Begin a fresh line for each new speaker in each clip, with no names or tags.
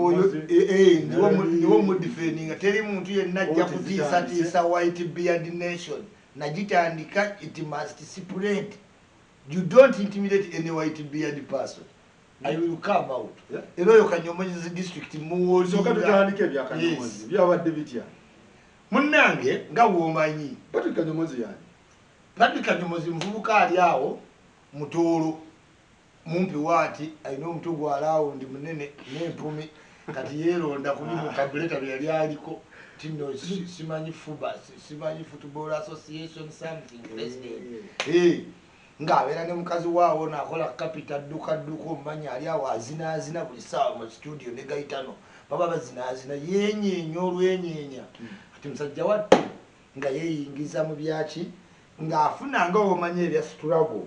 Oyo niwo mudefendinga. Teri muntu yenna ajja kutiisatiisa White Beard Nation. Nagitandika, it must spread. You don't intimidate any white beard person. I will come out. Era oyo Kanyomozi district.
Sooka tutandike ebyakanyomozi, byabadde bitya?
Munnange, nga bw'omanyi,
Patrick Kanyomozi yani?
Patrick Kanyomozi muvubuka ali awo mutoolo, mumpi waati, alina omutwe gwa round, munene n'empumi. Kati yeeronda ku bimu kabuleta bye yali aliko tino, simanyi FUBA, simanyi Football Association something president. Ng'abeera ne mukazi waawo naakola kapita dduka dduka. Omumanyi, ali awo azinaazina buli ssaawa mu studio ne Gayitano, baba bazinaazina, yenyeenya olwenyeenya. Kati musajja wattu nga yeeyingiza mu byaki, ng'afuna nga omanyi ebya struggle,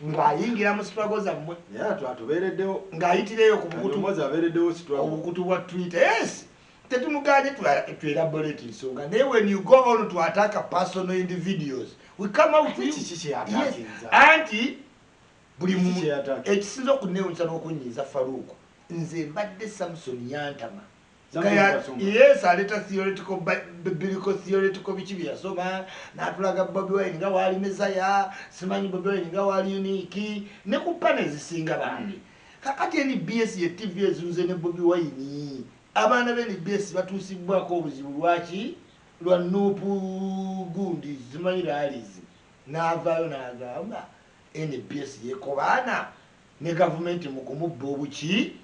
ng'ayingira mu struggle zammwe.
Naye atubeereddewo.
Ng'ayitireyo ku bukutu.
Kanyomozi abeereddewo struggle.
Obukutu bwa Twitter, yes. Tetumuganye, twelaborate ensonga, naye when you go on to attack personal individuals, we come out to you.
Kiki
Yes.
kyeyattackinza?
Anti buli
Kiki kyeyattackinza?
Ekisinza okunewunyisa n'okunyiiza, Faruuku, nze mbadde Samson yantama.
Samson Kasumba.
Yes, aleeta theoretical, biblical theoretical biki bye yasoma, n'atulaga Bobi Wine nga waali mezaya, simanyi Bobi Wine nga waali unique ne ku pana ezisinga bambi. Kakati NBS ye TV ezunze ne Bobi Wine. Abaana be NBS batuusibwako obuzibu lwaki? Lwa NUP gundi, zimanyi rallies. N'avaayo n'agamba NBS yekobaana ne gavumenti mu kumubba obuki.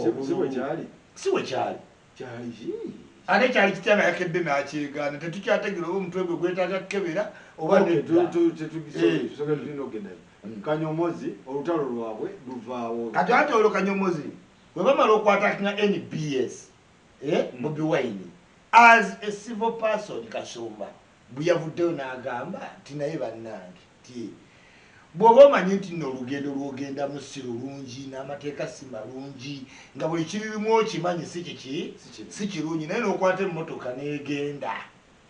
Si bwe kyali?
Si bwe kyali.
Kyali ki?
Ate kyali kitya nga yakedde n'akyegaana? Tetukyategeera oba omutwe gwe gwetaaga kukebera oba
Okay,
nedda.
Tusooke tulina okugendayo. Kanyomozi, olutalo lwabwe luvaawo.
Kati ate olwo Kanyomozi bwe bamala okwattackinga NBS, Bobi Wine as a civil person, Kasumba bwe yavuddeyo n'agamba nti naye bannange, ti bw'oba omanyi nti nno olugendo lw'ogendamu si lulungi n'amateeka si malungi, nga buli kiririmu okimanyi si kiki,
Si kirungi.
si kirungi, naye n'okwata emmotoka n'egenda,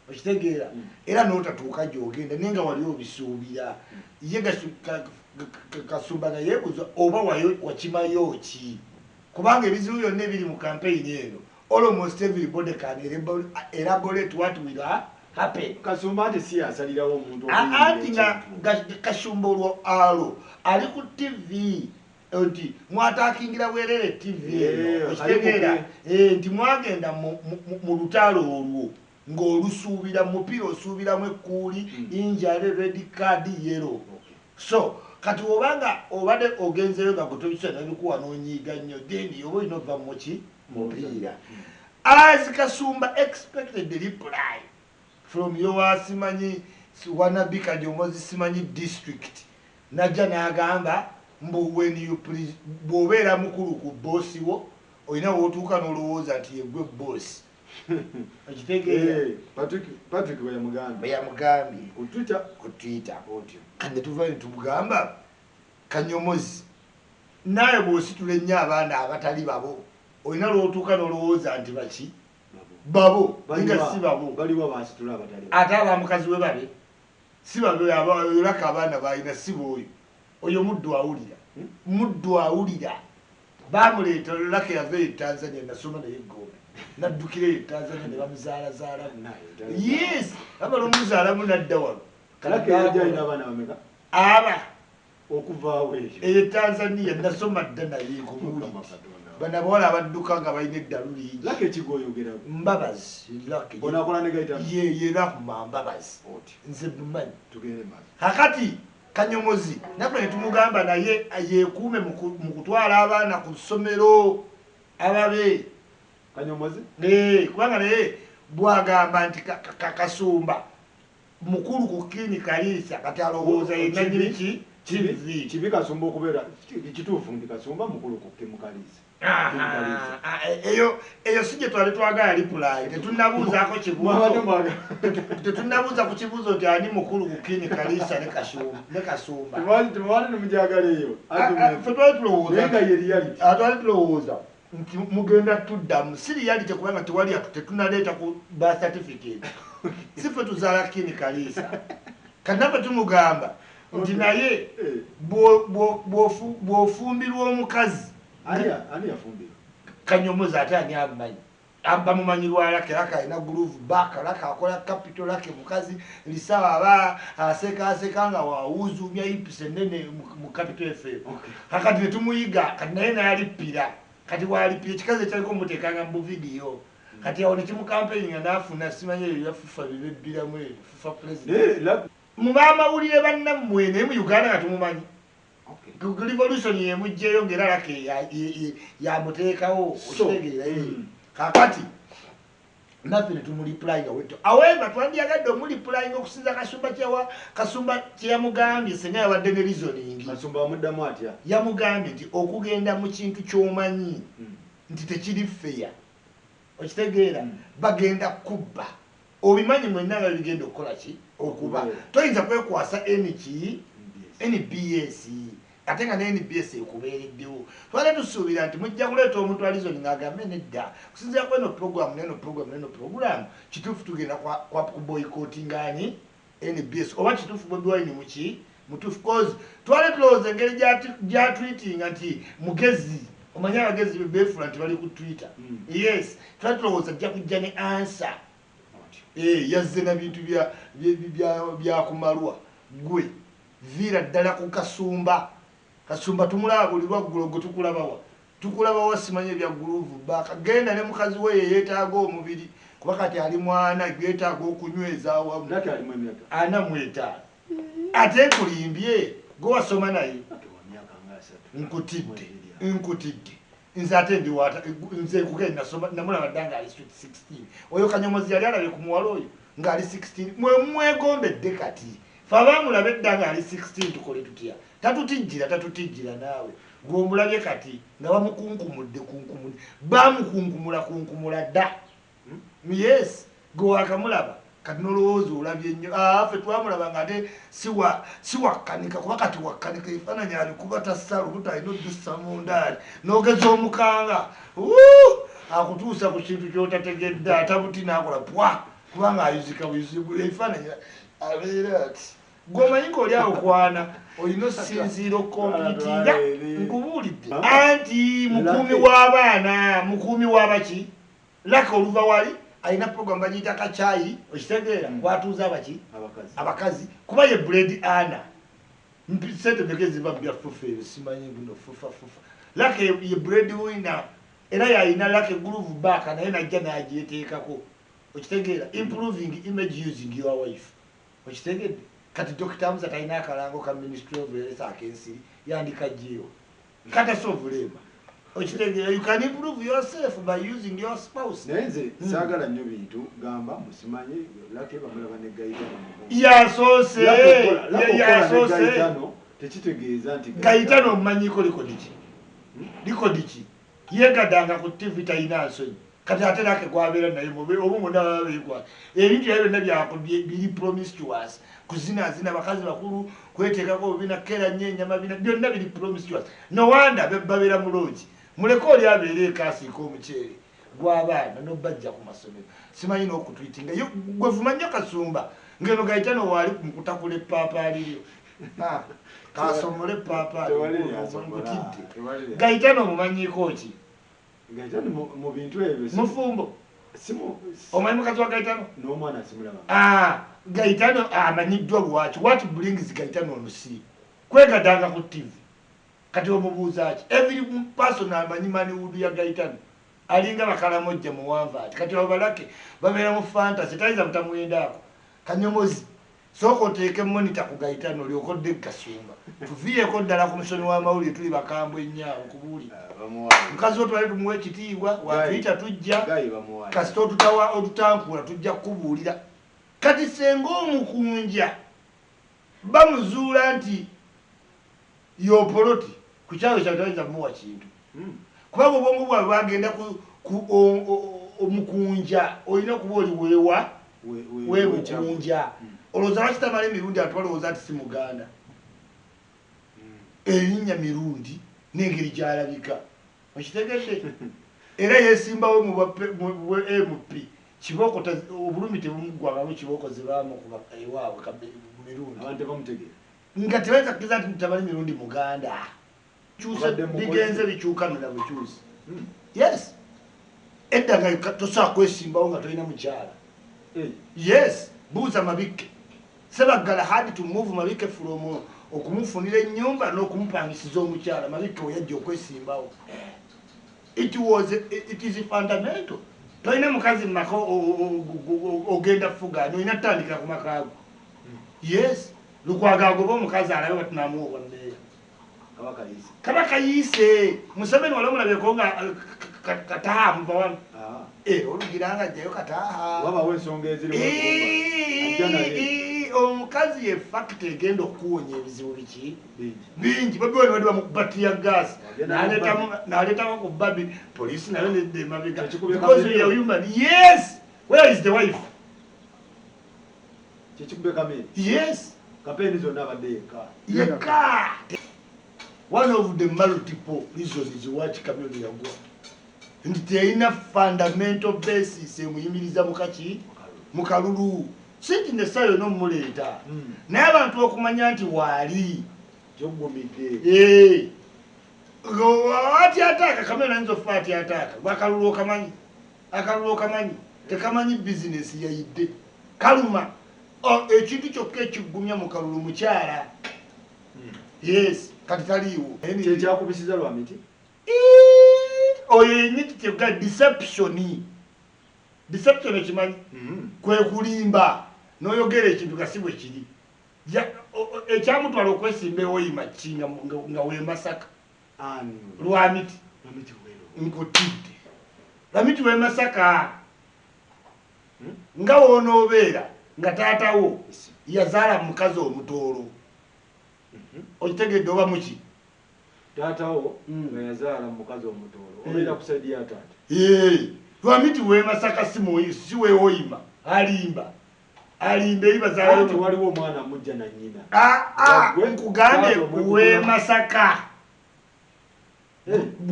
okitegeera, era n'otatuuka gy'ogenda, naye nga wali obisuubira. Ye Kasumba nga yeebuuza oba wayo wakimayo ki, kubanga ebizibu byonna ebiri mu campaign eno, almost everybody can elaborate what will happen.
Kasumba nti si yasalirawo omuntu
Anti nga
ekintu.
Kasumba olwo alo ali ku TV nti mwattackingira bwerere TV eno. Okitegeera?
Ali.
Nti mwagenda mu lutalo olwo ng'olusuubira mupiira, osuubiramu ekkuuli, injury, red card, yellow. So kati obanga obadde ogenzeyo nga gwe nabikuwa n'onyiiga nnyo, then oba olina ova muki mupiira. As Kasumba expected the reply from your simanyi wannabe Kanyomozi, simanyi district, najja n'agamba mbu when you bw'obeera mukulu ku boss wo, olina wootuuka n'olowooza nti yegwe boss, okitegeera?
Patrick bwe yamugambye.
Bwe yamugambye.
Ku Twitter.
Ku Twitter.
Otyo.
Kandi netuvayo netumugamba, Kanyomozi, naawe bw'ositula ennyo abaana abatali babo, olina lw'otuuka n'olowooza nti baki babo, nga si babo.
Baliwa basitula abatali?
Ate abamukazi we babe si babe. Olaka abaana balina si booyo. Oyo muddu awulira, muddu awulira. Bamuleeta olulaka yava e Tanzania, nasoma naye egombe, naddukira eyo e Tanzania ne bamuzaalazaalamu. Yes, bamala omuzaalamu nadda wano.
Kalaka yajja alina abaana bameka?
Aba
okuvaawo eyo?
Eyo Tanzania nasoma dda naye, nkubuulidde.
Mukama Katonda.
Bano abawala abadduka nga balina eddalu lingi.
Laka ekigoyogera.
Mbabazi Lucky.
Onakola ne Gaita.
Ye Rahuma Mbabazi.
Otyo.
Nze mumanyi.
Tugende maaso.
Kakati Kanyomozi naffe netumugamba naye yekuume mu kutwala abaana ku ssomero ababe.
Kanyomozi.
Kubanga naye bwagamba nti Kasumba mukulu ku Kini Kaliisa, kati alowooza yenanyini ki TV.
Kibi Kasumba okubeera kituufu nti Kasumba mukulu ku Kimukaliisa.
Eyo si gye twali twagala reply. Tetunnabuuzaako
Mwabadde
kibuuzo.
mwagala.
Tetunnabuuza ku kibuuzo nti ani mukulu ku Kini Kaliisa ne Kasumba.
Temwali nemujagala eyo.
Ffe twali tulowooza
Naye nga ye reality.
Twali tulowooza nti mugenda tuddamu si reality, kubanga tewali atu tetunaleeta ku birth certificate, si ffe tuzaala Kini Kaliisa. Kanaffe tumugamba nti naye bw'ofumbirwa omukazi.
Ani yafumbirwa?
Kanyomozi ate ani amumanyi? Bamumanyi lwa Lucky. Lucky alina groove back, Lucky akola capital, Lucky mukazi lisawa aba aseka aseka nga wawuzuumya hips ennene mu Capital FM. Kakati ne tumuyiga, kati naye n'alippira. Kati walippira ekikazi ekyaliko muteekanga mu buvidiyo. Kati awo ne kimukampeyinga n'afuna simanyi ebyo bya FUFA bibebbiramu ebyo, FUFA president. Mu bamawulire bannammwe naye mu Uganda nga tumumanyi. Revolution yemuggyeyo ng'era Lucky yamuteekawo, okitegeera. Kakati naffe ne tumureplyinga wetto. However, twandyagadde omureplyinga okusinza Kasumba Kasumba kye yamugambye, senga yabadde ne reasoning.
Kasumba wamuddamu atya?
Yamugambye nti okugenda mu kintu ky'omanyi nti tekiri fair, okitegeera, bagenda kubba, obimanyi mwenna nga bigenda okukola ki, okuba toyinza kwekwasa nki NBS ate nga ne NBS ekubeereddewo. Twale tusuubira nti mujja kuleeta omuntu alizoni ng'agambe nedda, kusinziira ku eno program neno program neno program, kituufu tugenda kwa kuboycottinga ani NBS, oba kituufu Bobi Wine muki mutuufu. Cause twale tulowooza engeri gyatweetinga nti mugezi, omanyi abagezi beefuula nti bali ku Twitter. Yes, twale tulowooza ajja kujja ne answer. Yazze na bintu byakumalwa. Gwe viira ddala ku Kasumba. Kasumba tumulaba buli lwaggulo, gwe tukulabawa tukulabawa simanyi ebya groove back. Genda ne mukazi we yeyeetaaga omubiri, kuba kati ali mwana yeetaaga okunyweza awamu.
Lucky alimu emyaka
45. Ate nkulimbye, gwe wasoma naye.
Lucky wa myaka nga 30.
Nkutidde, nkutidde nze ate ndiwata nze kugenda nasoma namulaba dda ng'ali 16. Oyo Kanyomozi yali alabye ku muwala oyo ng'ali 16. Mwe mwegombedde kati fe abaamulaba edda ng'ali 16 tukole tutya? Tatutijjira, tatutijjira naawe gw'omulabye kati nga bamukunkumudde kunkumudde, bamukunkumula kunkumula dda. Yes, gwe wakamulaba kati nolowooza olabye nnyo. Ffe twamulaba nga ate siwakkanika, kuba kati wakkanika ebifaananyi abikuba tassa lubuto, alina oddussa munda ati n'ogeza omukanga akutuusa ku kintu ky'otategedde, atabuti n'akola pwa, kubanga ayuzika buzibu ebifaananyi abeera ati gwe omanyi ng'oli awo kwana olina osinziira okukompitinga. Nkubuulidde anti mukuumi w'abaana, mukuumi w'abaki. Lucky oluva wali alina program bagiyita Kacyayi, okitegeera, kwatuuza abaki abakazi, kuba ye bread earner. Sente meka eziva mu bya FUFA ebyo simanyi buno FUFA FUFA. Lucky ye bread winner, era yalina Lucky groove back naye najja n'agyeteekako, okitegeera, improving image using your wife, okitegedde. Kati Dr. Hamza talina akalango ka Ministry of Health ak'ensiri yandikagyewo katasovulema, okitegeera. You can improve yourself by using your spouse.
Naye nze saagala nnyo bintu gamba musimanyi Lucky bamulaba ne Gaitano.
Yasoose, yasoose.
Gaitano tekitegeeza nti
Gaitano omumanyiko likodi ki? Likodi ki? Yegadanga ku TV, talina nsonyi. Kati ate Lucky gwabeera naye obu munda baba beekwata ebintu ebyo byonna biri promiscuous, kuzinazina bakazi bakulu, kweteekako bina kera nnyo ennyama, bina byonna biri promiscuous. No wonder babeera mu lodge. Muleke oli abeera ekaasiika omuceere gw'abaana nobajja ku masomero, simanyi n'okutwitinga. Gwe vuma nnyo Kasumba ngeno Gaitano waali mu kutakula eppaapaali lyo. Kasomole eppaapaali nkutidde. Gaitano omumanyiiko ki?
Gaitano mu bintu ebyo
mufumbo. Omanyi mukazi wa Gaitano?
N'omwana simulaba.
Gaitano amanyiddwa lwaki? What brings Gaitano on scene? Kwegadanga ku TV. Kati omubuuza ki? Every person amanyi manhood ya Gaitano, alinga bakalamojja muwanvu ati. Kati abo ba Lucky babeera mu fantasy, tayinza butamwendaako. Kanyomozi, sooka oteeke monitor ku Gaitano olyoke odde Kasumba. Tuviireko ddala ku musomi w'amawulire, tuli bakambwe nnyo awo kubuulira. Mukazi wo twali tumuwa ekitiibwa, watuyita tujja, kasita otutawa otutankuula tujja kukubuulira. Kati senga omukunja bamuzuula nti yopoloti ku kyalo kyabwe, tayinza kumuwa kintu, kubanga obwongo bwabwe bwagenda ku omukunja olina kuba oli weewa webukunja. Olowooza lwaki Tamala Emirundi atu balowooza nti si muganda? Erinnya Mirundi n'engeri gy'alabika, okitegedde, era yeesimbawo mu bwa MP. Kibooko obulumi tebumuggwangamu, kibooko ze baamukuba ewaabwe Mirundi.
Abantu tebamutegeera.
Nga tebayinza kukkiriza nti Tamale Mirundi muganda. Kyusa bigenze bikyuka nona bukyusi. Yes. Edda nga tosobola kwesimbawo nga tolina mukyala. Yes, buuza Mabikke. Sebaggala had to move Mabikke from okumufunira ennyumba n'okumupangisiza omukyala. Mabikke we yajja okwesimbawo. It is fundamental. Tolina mukazi mu maka ogenda fuga, olina tutandikira ku maka go. Yes, Lukwago agoba omukazi alabe batunamuwa obwa mmeeya. Kabaka yiise. Museveni wali omulabyeko nga Kataaha amuva wano. Olugira nga ajjayo Kataaha.
Wabawo ensonga ezirimu ajja naye.
Omukazi ye fact egenda okukuwonya ebizibu biki? Bingi. Bobi Wine bali bamukuba tear gas. N'aleetamu ku Barbie, poliisi nayo nedda emabega. Because we are human. Yes! Where is the wife?
Kyekikubye Kamiri?
Yes.
Kampeyini zonna abadde yekka.
Yekka. One of the multiple reasons why Chameleone yagwa. Nti teyalina fundamental basis emuyimiriza mukaki mu kalulu. Si nti nessayo n'omuleeta. Naye abantu okumanya nti waali.
Gyogumidde.
Ati ataaka Chameleone ayinza okufa ati ataaka. Gwe akalulu okamanyi. Akalulu okamanyi. Tekamanyi bizinesi yayidde. Kaluma. Ekintu kyokka ekigumya mu kalulu mukyala. Yes, kati taliiwo.
Kyekyakubisiza lwa miti?
Oyo yennyini kyegga deception. Deception ekimanyi? Kwe kulimba n'oyogera ekintu nga si bwe kiri. Ekyamutwala okwesimba ewoyima ki nga w'e Masaka? Lwamiti. Nkutidde. Lwamiti w'e Masaka. Nga w'onoobeera nga taatawo yazaala mukazi omutoolo. Okitegedde oba muki?
Taatawo nga yazaala mukazi omutoolo. Obeera ku side ya taata.
Lwamiti w'e Masaka si weewoyima. Alimba. Alimba eri bazaala.
Anti waliwo omwana mujja na nnyina.
Nkugambye w'e Masaka.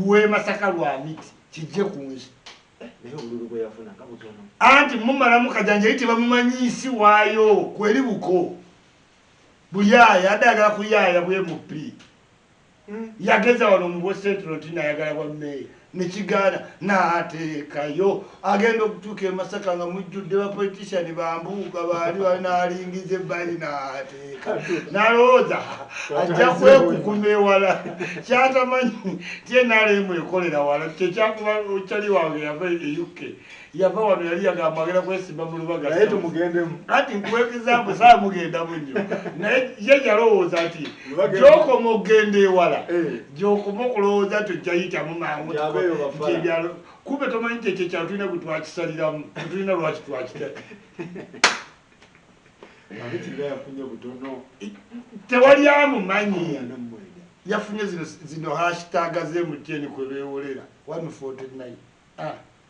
W'e Masaka Lwamiti kijje ku nsi.
Naye obululu bwe yafuna nga butono.
Anti mumalamu kajanja eri tebamumanyiisi waayo kweri buko. Buyaaya adde ayagala kuyaaya bwe MP. Yageza wano mu West Central nti nayagala bwa mmeeya. Nekigaana n'ateekayo agenda okutuuka e Masaka nga mujjudde ba politician bambuuka baali banaalingiza ebbali n'ateeka n'alowooza ajja kwekukuma ewala kyatamanyi ti NRM ekolera wala kyekyakuba kyali wange yava e UK yava wano yali yagamba agenda kwesimba mu Lubaga.
Naye tumugendemu.
Anti nkuwa example saa mugendamu nnyo naye ye yalowooza nti gy'okoma okugenda ewala gy'okoma okulowooza nti ojja yitamu mangu nti ebyalo kumbe tomanyi nti ekyo ekyalo tulina gwe twakisaliramu tetulina lwaki twakita.
Yafunye butono.
Tewali amumanyi. Yafunye zino hashtag z'MTN kwe beewolera 149.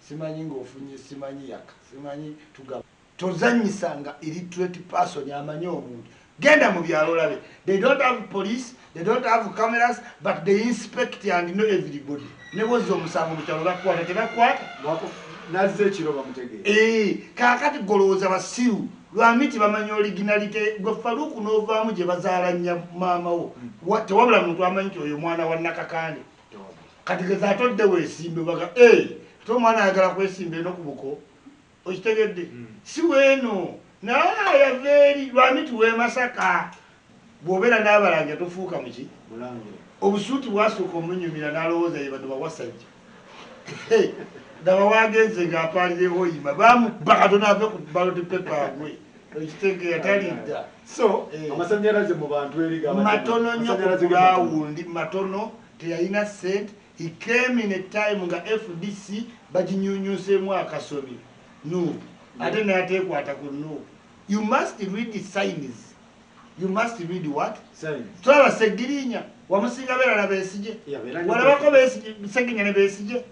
Simanyi ng'ofunye simanyi yaka simanyi tugaba. Tozannyisanga illiterate person amanyi omuntu. Genda mu byalo olabe. They don't have police, they don't have cameras, but they inspect and know everybody. Ne bw'ozza omusango mu kyalo bakwata tebakwata.
Nazze ekiro bamutegeera.
Kaakati golowooza basiru Lwamiti bamanyi originality gwe Faluku n'ovaamu gye bazaala nnya maama wo. Tewabula muntu amanyi nti oyo mwana wa Nakakande. Kati geza atodde weesimbe baga ate omwana ayagala kwesimba eno ku buko okitegedde si weeno naye yava eri Lwamiti w'e Masaka. Bw'obeera n'abalangira tofuuka muki? Obusuuti bwasooka omunyumira n'alowooza ye bano bawasajja. Ddaba wagenze ng'apaalira ehoyima baamukuba katono ave ku ballot paper agwe. Okitegeera talidda.
So amasannyalaze mu bantu eri
matono nnyo ku ground matono teyalina ssente. He came in a time nga FDC baginyunyuseemu akasobi NUP ate n'ateekwata ku NUP. You must read the signs. You must read what?
Signs.
Tulaba Ssegirinya wamusinga beera na Besigye. Walabako Besigye Ssegirinya ne Besigye.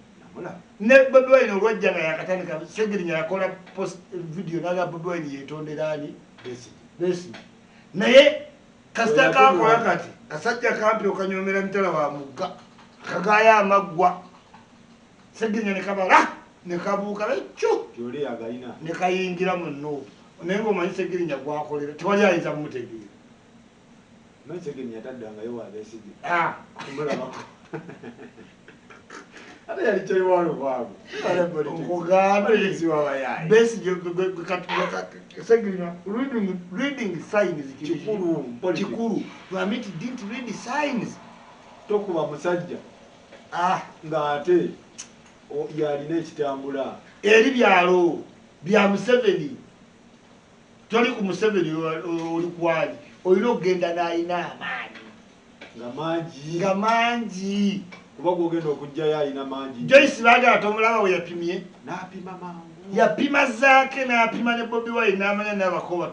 Ne Bobi Wine olwajja nga yakatandika Ssegirinya yakola post video n'agamba Bobi Wine yeetondera ani? Besigye. Naye kasita kakola kati kasajja kampi okanyoomera mitala wa mugga kagaayo amaggwa Ssegirinya ne kabala ne kabuuka ekyo ne kayingira mu NUP. Naye ng'omanyi Ssegirinya gwakolera tewali ayinza kumutegeera.
Ssegirinya taddangayo wa Besigye. Ate yali kyewalo bwago.
Nkugambye Besigye reading signs
kikulu.
Kikulu. Lwamiti didn't read signs.
Tokuba musajja. Ng'ate yalina ekitambula.
Eri byalo bya Museveni. Toli ku Museveni oli kwali. Olina okugenda n'alina amaanyi.
Nga mangi.
Nga mangi.
Kuba gw'ogenda okuggyayo alina mangi.
Joyce Bagala tomulaba we yapimye.
N'apima mangu.
Yapima Zaake n'apima ne Bobi Wine n'amanya n'abakoba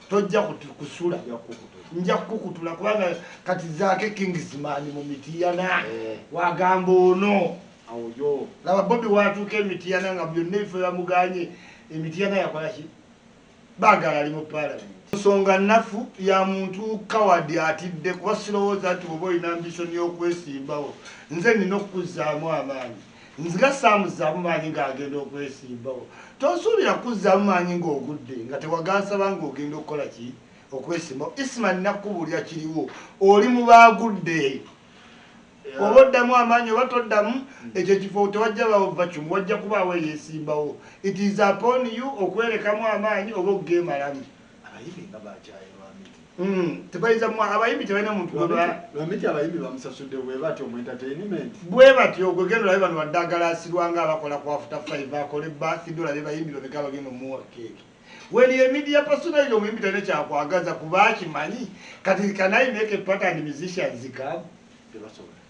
tojja kusula. Nja kukutula kubanga kati Zaake Kingsman mu Mityana. Wagamba ono.
Awo yo.
Laba Bobi watuuka e Mityana nga byonna ebifo bamuganye e Mityana yakola ki? Bagala ali mu parliament. Nsonga nnafu ya muntu kawadi atidde kuba sirowooza nti bw'oba olina ambition y'okwesimbawo nze nina okukuzzaamu amaanyi. Nziga saamuzzaamu maanyi ng'agenda okwesimbawo. Tosuubira kuzzaamu maanyi ng'ogudde nga tewagansaba ng'ogenda okukola ki? Okwesimbawo. Isma nnakubuulira kiriwo oli mu baagudde. Oba oddamu amaanyi oba toddamu ekyo kifo tewajja bawo vacuum wajja kubaawo eyeesimbawo. It is upon you okwerekamu amaanyi oba okugeemalamu.
Abayimbi nga bakyaye Lwamiti.
Tebayinza abayimbi tebalina muntu
Lwamiti abayimbi bamusasudde bwe batyo mu entertainment.
Bwe batyo gwe genda olabe bano baddagala asirwanga abakola ku after 5 akole birthday olabe bayimbi bameka bagenda omuwa keeki. When you're media personality omuyimbi talina kyakwagaza kuba akimanyi kati can I make a pattern musicians come?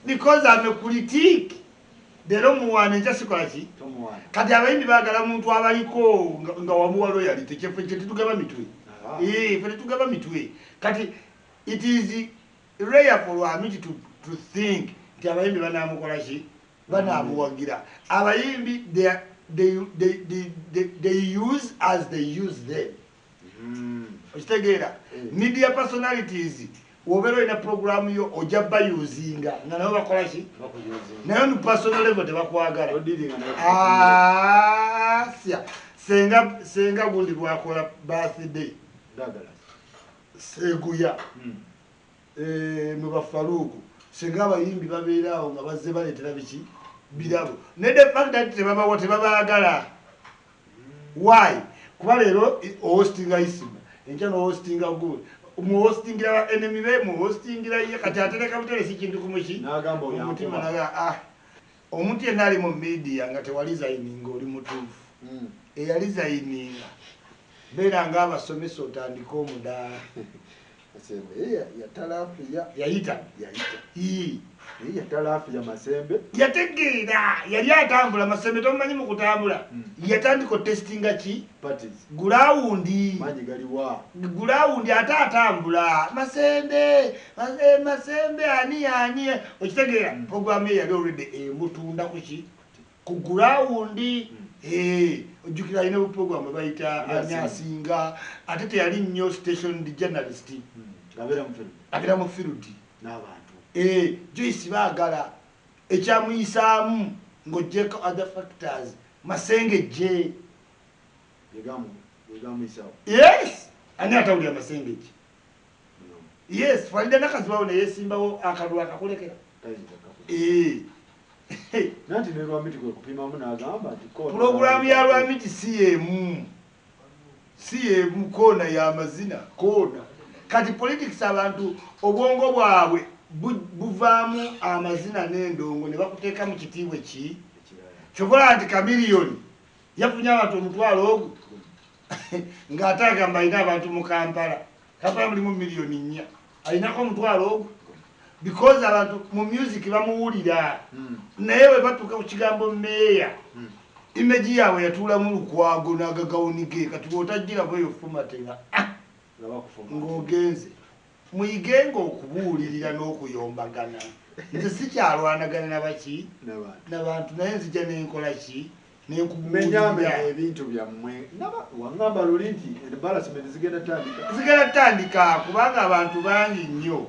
Because I'm a critic. Leero muwaana enkya sikola ki? Kati abayimbi baagala muntu abaliko nga wamuwa loyalty kyeffe tetugaba mitwe. Ffe tetugaba mitwe. Kati it is rare for Lwamiti to think nti abayimbi banaamukola ki? Banaamuwagira. Abayimbi they use as they use them. Okitegeera? Media personalities wobeera olina programu yo ojja bayuzinga nga nabo bakola ki? Naye mu personal level tebakwagala. Senga gundi bwakola birthday Seguya mu bafaluuku senga abayimbi babeera awo nga bazze baleetera biki? Birabo. Ne the fact that tebabawa tebabaagala. Why? Kuba leero ohostinga Isma enkya n'ohostinga gundi muhostingira enemy be muhostingira ye kati atereka buteresi kintu ku muki
n'agamba oyo
omutima naga omuntu yenna ali mu media nga tewalizayininga oli mutuufu. Eyalizayininga beera ng'abasomesa otandika omudaala.
Yatalafiya
yayita
yatalafiya Masembe
yategeera yali atambula Masembe tomumanyi mu kutambula yatandika otestinga ki?
Parties
gulawundi
manyi galiwa
gulawundi ate atambula Masembe Masembe ani ani okitegeera programu ye yali already emutunda ku ki? Ku gulawundi. Ojjukira alina obuprogramu bayita ani asinga ate teyali nnyo station journalist. Abeera mu field
n'abantu.
Joyce Bagala ekyamuyisaamu ng'oggyeko other factors Masengejje
yegamuyisaawo.
Yes, ani atawulira Masengejje? Yes, Farida Nakazibawo neyeesimbawo akalulu akakulekera.
Nanti ne Lwamiti kwe kupimamu n'agamba nti
pulogulaamu ya Lwamiti si y'emu. Si y'emu koona y'amazina koona. Kati politics abantu obwongo bwabwe buvaamu amazina n'endongo ne bakuteeka mu kitiibwa ki? Ky'okola nti Chameleone yafunye abantu 1,000 ogwo ng'ate agamba alina abantu mu Kampala. Kampala mulimu 4 million alinako 1,000 ogwo. Because abantu mu music bamuwulira naye bwe batuuka ku kigambo meeya image yaabwe yatuulamu Lukwago n'agagawuni ge kati bw'otajjira bweyo fumatera ng'ogenze. Muyigenga okubuulirira n'okuyombagana. Nze sikyalwanagana nabaki? N'abantu naye nzija n'enkola ki? Nenkubuulirira
ebintu byammwe. Wangamba luli nti embarrassment zigenda tandika.
Zigenda tandika kubanga abantu bangi nnyo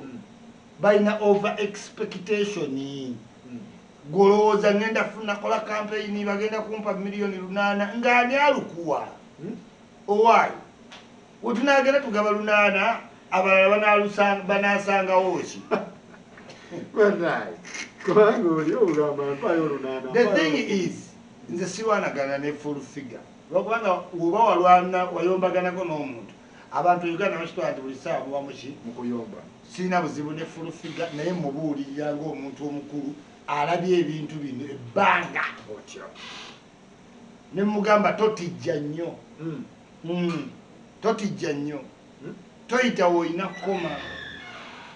balina over expectation. Golowooza ngenda funa kola campaign bagenda kumpa 8 million ng'ani alukuwa? Owaayi wetunaagenda tugaba 8 abalala banaasangawo ki?
Kubanga oli ogamba mpaayo 8.
The thing is, nze sirwanagana ne Full Figure. Lwakubanga oba walwana wayombaganako n'omuntu, abantu Uganda bakitwala nti buli ssaawa muba muki?
Mu kuyomba.
Sirina buzibu ne Full Figure, naye mubuulirira ng'omuntu omukulu alabye ebintu bino ebbanga.
Otya.
Ne mugamba totijja nnyo. Totijja nnyo. Toyitawo olina kukoma.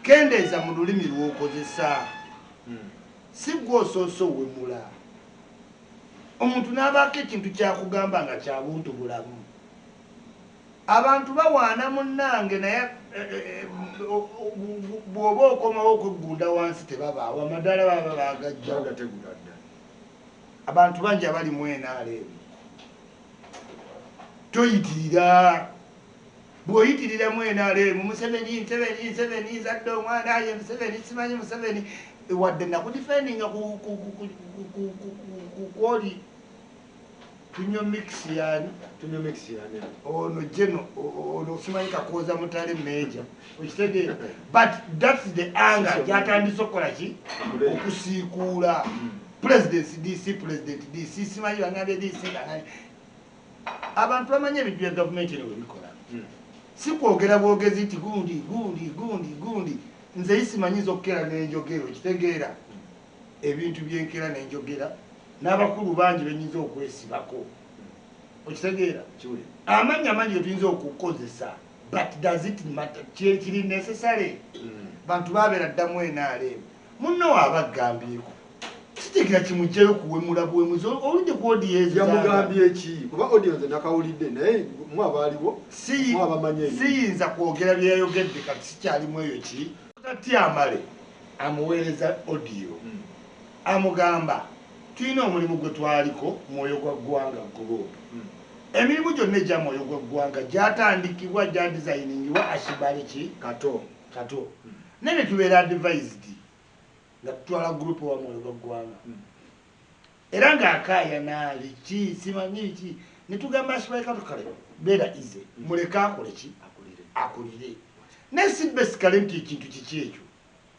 Kendeeza mu lulimi lw'okozesa. Si ggwe osoose owemula. Omuntu n'abaako ekintu kyakugamba nga kya buntu bulamu. Abantu bawaana munnange naye bw'oba okomawo okweggunda wansi tebabaawo, amadaala baba baagajjawo. Abantu bangi abali mu NRM. Toyitirira. Bw'oyitirira mu NRM, Museveni, Museveni, Museveni, nzadde omwana, aye Museveni, simanyi Museveni. Wadde nakudifendinga ku kwoli tunyo mix yani.
Tunyo mix yani.
Ono geno ono simanyi Kakooza Mutale major, okitegeera? But that's the anger gyatandise okukola ki, okusiikuula president DC, president DC, simanyi bangambye DC, bangambye. Abantu bamanyi ebintu bya gavumenti eno bwe bikola. Si kwogera bwogezi nti gundi gundi gundi gundi. Nze isimanyiza okukera n'enjogera, okitegeera? Ebintu byenkera n'enjogera n'abakulu bangi benyinza okwesibako, okitegeera?
Kiwulira.
Amannya mangi getuyinza okukozesa, but does it matter? Kiri necessary? Bantu babeera ddamu NRM, munno waaba agambyeko kitegeera kimugjayo kuwemula buwemuzi oludde ku audio ezo.
Yamugambye ki? Kuba audio nze nakawulidde, naye mu abaaliwo mu abamanyi ebintu.
Siyinza kwogera byeyayogedde kati sikyalimu eyo ki. Kati amale amuweereza audio, amugamba tulina omulimu gwe twaliko, Mwoyo gwa Ggwanga Group. Emirimu gyonna egya Mwoyo gwa Ggwanga gyatandikibwa, gyadesigningibwa Ashibale ki?
Kato.
Kato. Naye ne tubeera advised nga tutwala group wa Mwoyo gwa Ggwanga. Era ng'akaayana biki simanyi biki, ne tugamba Ashibale Kato, kale beera easy, muleke akole ki?
Akulire.
Akulire. Naye si basically nti ekintu kiki ekyo.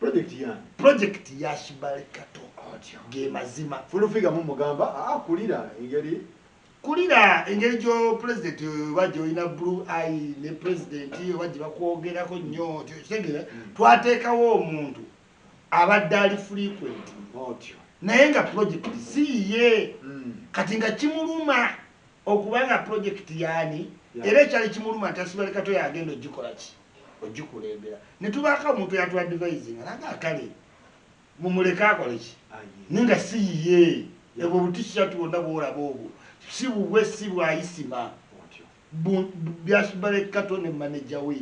Project yani.
Project ya Ashibale Kato.
Otya.
Ge mazima.
Full Figure mumugamba akulira engeri
kulira engeri gyo president oba gyolina blue eye ne president oba gye bakwogerako nnyo, kitegeera? Twateekawo omuntu abadde ali frequent.
Otyo.
Naye nga project si yiye. Kati nga kimuluma okubanga project yaani? Era ekyali kimuluma nti Ashibale Kato yagenda ogikola ki, ogikulembera. Ne tubaako omuntu yatu advisinga naga kale mumuleke akole ki.
Aye.
Naye nga si yiye. Ebwo butishat bwonna bwolaba obwo si bubwe, si bwayisima.
Otyo.
Byashibale Kato ne manager we.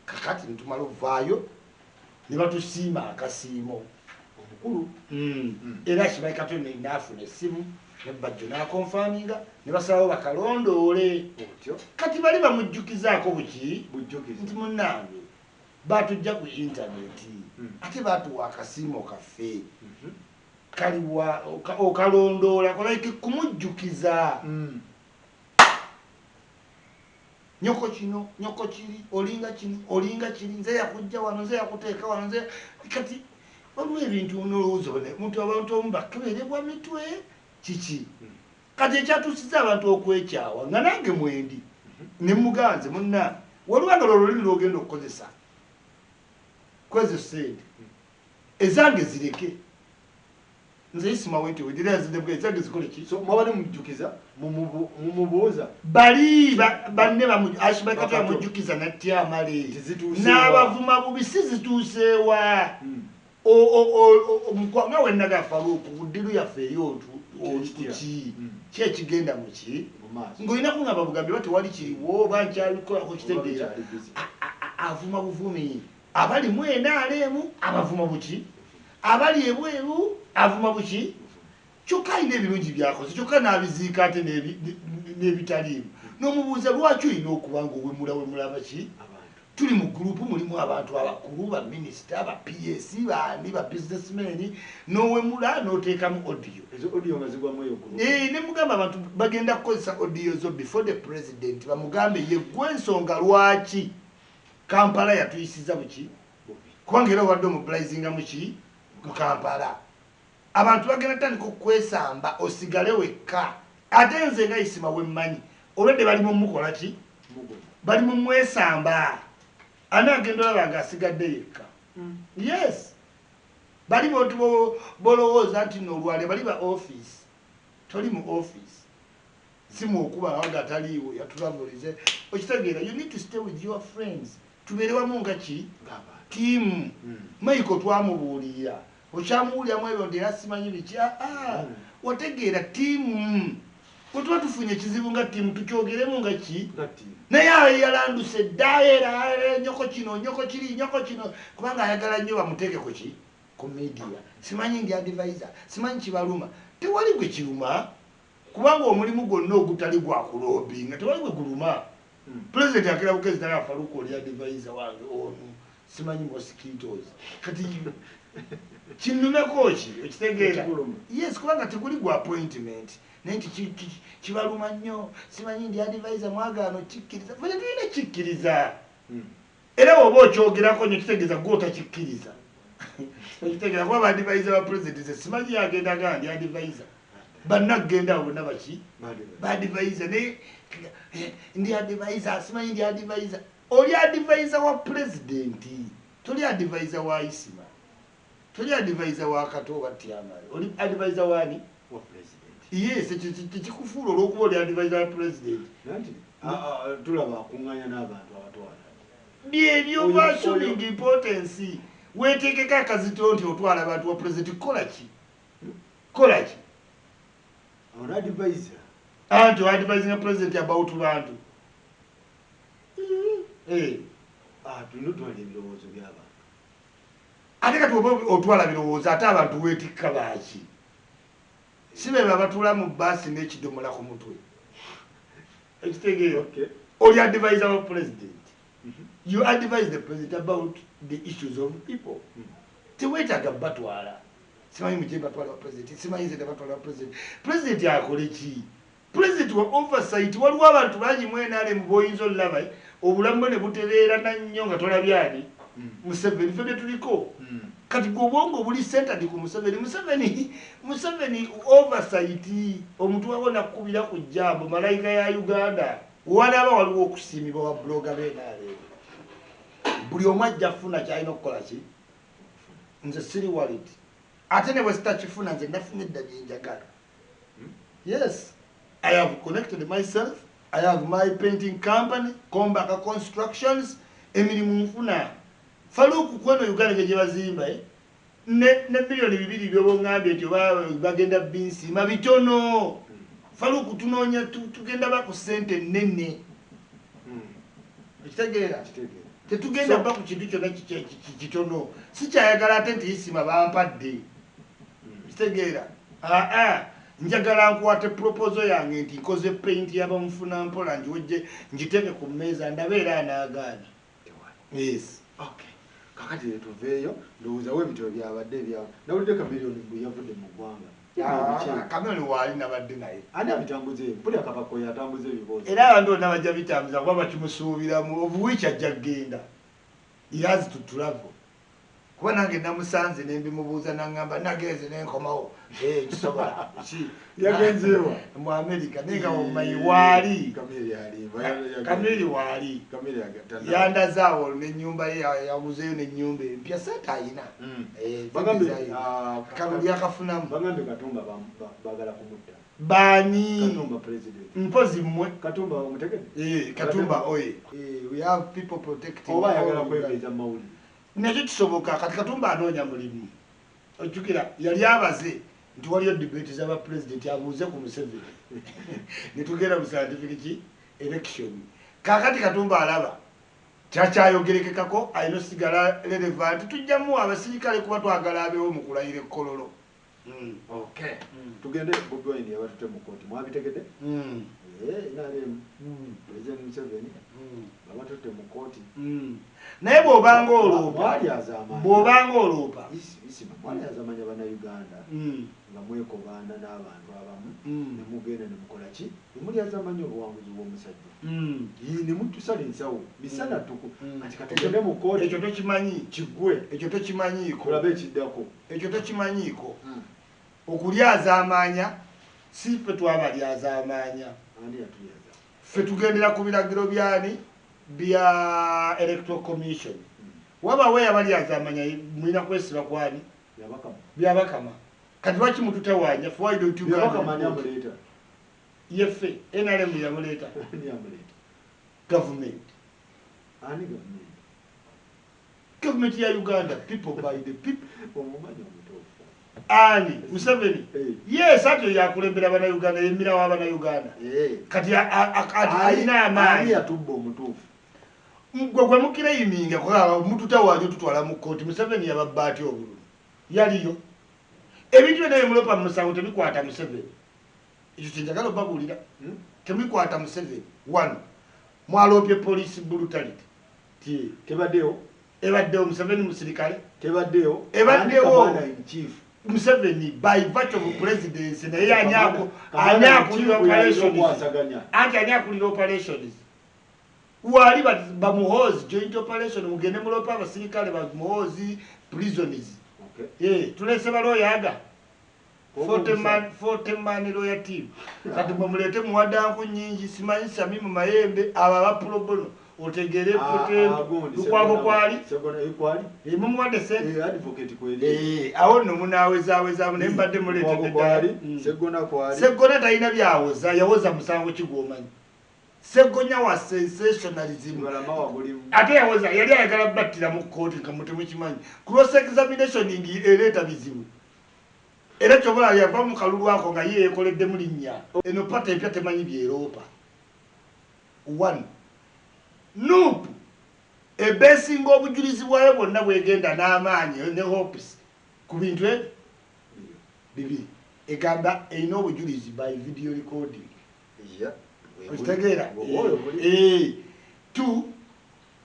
Kakati netumala ovaayo ne batusiima akasiimo.
Omukulu.
Era Ashibale Kato naafuna essimu ne Bajjo n'aconfirminga ne basalawo bakalondoole.
Otyo.
Kati bali bamujjukizaako buki?
Bujjukiza.
Nti munnange batujja ku intaneti, ate batuwa akasiimo kaffe, kaliwa okalondoola like kumujjukiza. Nyoko kino, nyoko kiri, olinga kino, olinga kiri, nze yakujja wano, nze yakuteeka wano, nze. Kati waliwo ebintu nolowooza muntu abantu omu bakeberebwa mitwe kiki. Kati ekyatuusiza abantu okwekyawa nga nange mwendi ne muganze munna, waliwo nga lwolulimi lwogenda okukozesa kwezo sente ezange zireke, nze isima wenti wedira zidebwe ezange zikole ki.
So mwabadde mujjukiza, mumubuuza.
Bali banne Ashibale Kato
Bakato.
yamujjukiza natyamale.
Tizituuseewa.
N'abavuma bubi, si zituuseewa. Nga wenaga Faruku ku ddiru yaffe ey'otu
Kyekitya.
ki
ki
ekigenda mu ki
Mu maaso.
Ng'olina kuŋŋamba bugambi oba tewali kiriwo oba nkyalikolako, kitegeera?
Oba bikyali busy.
Avuma buvumi. Abali mu NRM abavuma buki, abali ebweru avuma buki. Kyokka alina ebirungi byakoze, kyokka n'abiziika ate n'ebitaliimu. N'omubuuza lwaki olina okuba nga owemula wemula baki?
Abantu.
Tuli mu gurupu mulimu abantu abakulu, baminisita, ba PS, baani, ba businessmen, n'owemula n'oteekamu audio.
Ezo audio nga zigwamu eyo group.
Eh, ne mugamba abantu bagenda kukozesa audio zo before the president, bamugambe yeggwe ensonga lwaki Kampala yatuyisiza buki.
Bubi.
Kubanga era obadde omobilizinga muki? Mu Kampala. Abantu bagenda tandika okwesamba osigale wekka. Ate nze nga Isima wemmanyi olwedde bali mu mukola ki? Bali mu mwesamba. Ani agenda olaba nga asigadde yekka? Yes. Bali bantu bolowooza nti nolwale bali ba office. Toli mu office. Simu okuba nga taliiwo yatulabulize. Okitegeera, you need to stay with your friends. Tubeere wamu nga ki? Tiimu. Michael twamubuulira. Okyamuwuliramu ebyo nti era simanyi biki. Wategeera tiimu. Bwe tuba tufunye ekizibu nga tiimu tukyogeremu nga ki? Naye ayo yalanduse dda era nyoko kino nyoko kiri nyoko kino kubanga ayagala nnyo bamuteeke ku ki? Ku media. Simanyi ndi advisor, simanyi kibaluma. Tewali gwe kiruma kubanga omulimu gwonna ogutali gwa kulobinga tewali gwe guluma. President akira bukezi naye Faruku oli advisor wange ono simanyi mosquitoes. Kati kinnumeko ki okitegeera? Yes, kubanga teguli gwa appointment. Naye nti kibaluma nnyo simanyi ndi advisor mwagaano kikkiriza. Ffe tetulina kikkiriza. Era bw'oba okyogerako nnyo kitegeeza gwe otakikkiriza. Okitegeera kuba ba advisor ba president nze simanyi yagenda nga ndi advisor. Banna kugenda awo bonna baki? Ba advisor naye ndi advisor simanyi ndi advisor. Oli advisor wa president, toli advisor wa Isima, toli advisor wa Kato oba Tiamale, oli advisor wani?
Wa president.
Yes, tekikufuula olw'okuba oli advisor wa president.
Nanti tulaba akuŋŋaanya n'abantu abatwala.
Byebyo assuming importance. Weeteekeko akazito nti otwala abantu wa president, kola ki? Kola ki?
Ono advisor.
Anti advising president about bantu.
Tulina otwala ebirowoozo by'abantu.
Ate kati oba otwala birowoozo ate abantu weetikka baaki? Si be babatuula mu bbaasi n'ekidomola ku mutwe. Ekitegeera? Oli advisor wa president. You advise the president about the issues of people. Teweetaaga batwala. Simanyi muje batwala wa president, simanyi nze batwala wa president. President akole ki? President wa oversight, waliwo abantu bangi mu NRM b'oyinza olaba obulamu bwe ne butereerana nnyo nga tolabye ani? Museveni ffe bye tuliko. Kati gwe obwongo buli centered ku Museveni. Museveni oversight omuntu wawo nakubira ku jambo malayika ya Uganda. Wanaaba waliwo okusiimibwa wa blogger b'NRM. Buli omu ajja kufuna ky'alina okukola ki? Nze siri worried. Ate ne bwe sitakifuna nze nafunye edda bye njagala. Yes, I have connected myself. I have my painting company, Kombaka Constructions, emirimu nfuna. Faluku kweno Uganda gye bazimba ne 2 million by'obongambye nti oba bagenda binsiima bitono. Faluku tunoonya tugenda ba ku ssente nnene. Okitegeera? Tetugenda ba ku kintu kyonna kitono. Sikyayagala ate nti Isima bampadde. Okitegeera? Aa, njagala nkwate proposal yange nti nkoze paint y'abamufuna mpola ngiwejje ngiteeke ku mmeeza ndabe era anaagaana. Yes.
Okay. Kakati tuveeyo ndowoozawo ebitabo byabadde ebya nawulidde Chameleone mbu yavudde mu ggwanga.
Chameleone waali nabadde naye.
Ani abitambuza ebyo? Mpulira Kabako yatambuza ebiboozi.
Era abantu bonna bajja bitambuza kuba bakimusuubiramu of which ajja kugenda. He has to travel. Kuba nange namusanze ne mbimubuuza n'aŋŋamba nagenze ne nkomawo. Nkisobola. Ki?
Yagenzeewa?
Mu America naye nga omumanyi waali.
Chameleone alimba.
Chameleone waali.
Chameleone
Yandazaawo n'ennyumba ye yaguzeeyo n'ennyumba empya sente ayina.
Bagambe
Kalulu yakafunamu.
Bagambe Katumba baagala kumutta.
Baani?
Katumba president.
Mpozi mmwe.
Katumba omutegedde?
Katumba oye. We have people protecting.
Oba ayagala kwebeeza mu mawulire.
Nakyo kisoboka kati Katumba anoonya mulimu. Ojjukira yali abaze nti waliyo debate z'aba president abuuze ku Museveni. Ne tugenda mu scientific ki election. Kaakati Katumba alaba kyakyayogerekekako alina osigala relevant tujjamu abasirikale kuba twagala abeewo mu kulayira ekkololo.
Okay. Tugende Bobi Wine yabatutte mu kkooti mwabitegedde? NRM President Museveni babatutte mu kooti.
Naye bw'obanga oloopa, bw'obanga oloopa
Isima mwalyazaamanya Bannayuganda nga mwekobaana n'abantu abamu ne mugenda ne mukola ki, ne mulyazaamanya obuwanguzi bw'omusajja ne mutusala ensawo misana ttuku. Kati katugende mu kooti.
Ekyo tokimanyi.
Kiggwe.
Ekyo tokimanyiiko.
Tulabe ekiddako.
Ekyo tokimanyiiko. Okulyazaamanya si ffe twabalyazaamanya.
Ani yatulyaza?
Ffe tugendera ku biragiro byani bya Electoral Commission. Wabawo yabalyazaamanya mulina kwesiba kwani?
Byabakama.
Byabakama. Kati lwaki mututawaanya? Why don't you
Byabakama ani amuleeta?
Yeffe NRM yamuleeta.
Ani amuleeta?
Government.
Ani government?
Government ya Uganda, people by the people.
Omumanyi omutuufu.
Ani? Museveni. Yes, atyo yakulembera Bannayuganda, yemirawo Abannayuganda. Kati alina amaanyi.
Ani yatubba omutuufu?
Gwe gwe mukireyiminga kulaba mututawaanya tutwala mu kkooti. Museveni yababba atya obululu? Yaliyo. Ebintu byonna bye mulopa mu musango tebikwata Museveni. Ekyo kye njagala obbabuulira. Tebikwata Museveni. One, mwaloopye police brutality.
Tebaddewo.
Ebaddewo. Museveni musirikale.
Tebaddewo.
Ebaddewo. Museveni by virtue of presidency naye ani akulira operations. Anti ani akulira operations. Wali bamuhoozi joint operation mugende mulopa abasirikale bamuhoozi prisons. Tulese balooya aga 40 man lawyer team. Kati mwe mulete muwadanku nnyingi, simanyi Samimu Mayembe, abo aba pro bono otegere Lukwago kwali mumuwadde sente.
Advocate kweri.
Awo nno munaawezaawezamu naye mbadde muleetedde ddala.
Seggona kwali.
Seggona talina byawoza, yawoza musango ki gw'omanyi? Seggonya wa sensationalism. Ate yawoza yali ayagala battira mu kkooti nga mutemukimanyi. Cross examination ereeta bizibu. Era kyobola yava mu kalulu ako nga ye yeekoleddemu linnya. Eno pata empya temanyi byeroopa. One, NUP ebeesinga obujulizi bwayo bwonna bwegenda n'amaanyi ne hopes ku bintu ebyo bibiri. Egamba erina obujulizi by video recording. Okitegeera? Two,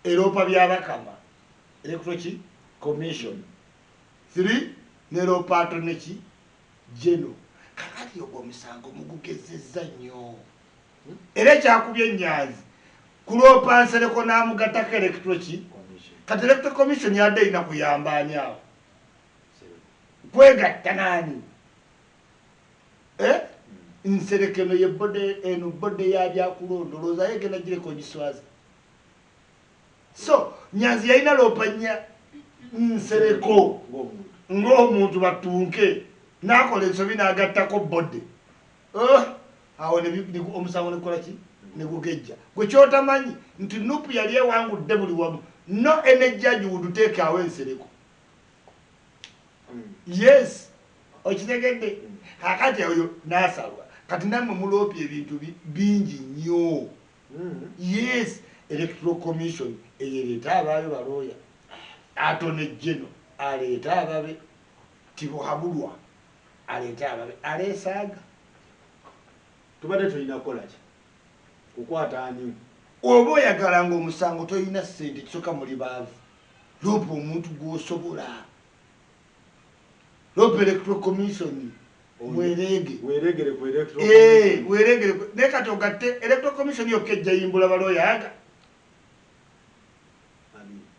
eroopa Byabakama Electoral Commission. Three, neroopa Attorney ki General. Kakati ogwo omusango mugugezezza nnyo. Era ekyakubye ennyanzi kuloopa Nsereko n'amugattako Electoral ki. Kati Electoral Commission yadde erina kuyamba ani awo? Kwegatta naani? Nsereko eno ye body, eno body ya byakulonda, olowooza ye egenda gireka ogiswaza. So Nyanzi yalina loopa nnya Nsereko ng'omuntu batunke n'akola ensobi n'agattako body. Awo omusango negukola ki? Negugejja. Gwe kyotamanyi nti NUP yali ewangudde buli wamu. No any judge would take away Nsereko. Yes, okitegedde? Kakati oyo n'asalwa. Kati nammwe muloopye ebintu bingi nnyo. Yes, Electoral Commission eyereeta abaayo balooya. Attorney General aleeta ababe. Tibuhaburwa aleeta ababe. Aleesaaga.
Tubadde tulina kukola ki? Kukwata ani?
Oba oyagala ng'omusango tolina ssente, kisooka muli baavu. Loopa omuntu gw'osobola. Loopa Electoral Commission mwereege.
Weregere ku Electoral Commission.
Weregere. Naye kati ogatte Electoral Commission yokka ejja yimbula balooya aga.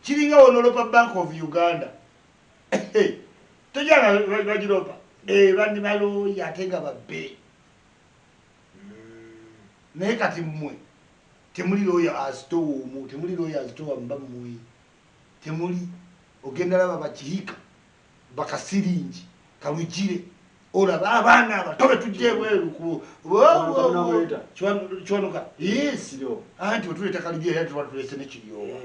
Kiringa wonolopa Bank of Uganda. Tojanga bagiropa. Bandi balooya ate nga babbe. Naye kati mmwe temuli looya azitowa omu, temuli looya azitowa mba mmwe. Temuli. Ogenda laba bakihika bakasiringi kalugire olaba abaana abato betujja ebweru ku Kiwanuka. Yes, anti wetuleeta Kalugire era tuba tulese ne Kiryowa.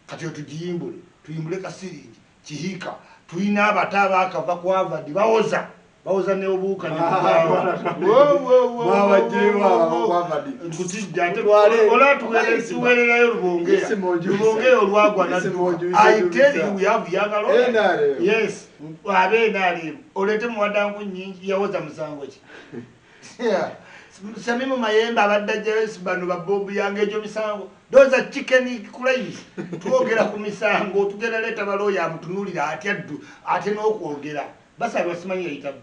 Kati otugiyimbule, tuyimbule Kasiringi, Kihika, tulina abato abaakava ku Harvard bawoza bawoza ne obuuka nkutijja ate olaba tuweererayo Lubongeya. Lubongeya olwagwa nadduka. I tell you, we have young lawyers. Yes, abe NRM oleete muwadanku nnyingi yawoza musango ki? Samimu Mayembe abadde ajjayo bano babobu yange egyo misango. Those are chicken crimes. Twogera ku misango, tugenda leeta balooya amutunuulira atya ddu ate n'okwogera. Basaba simanyi yayitamu.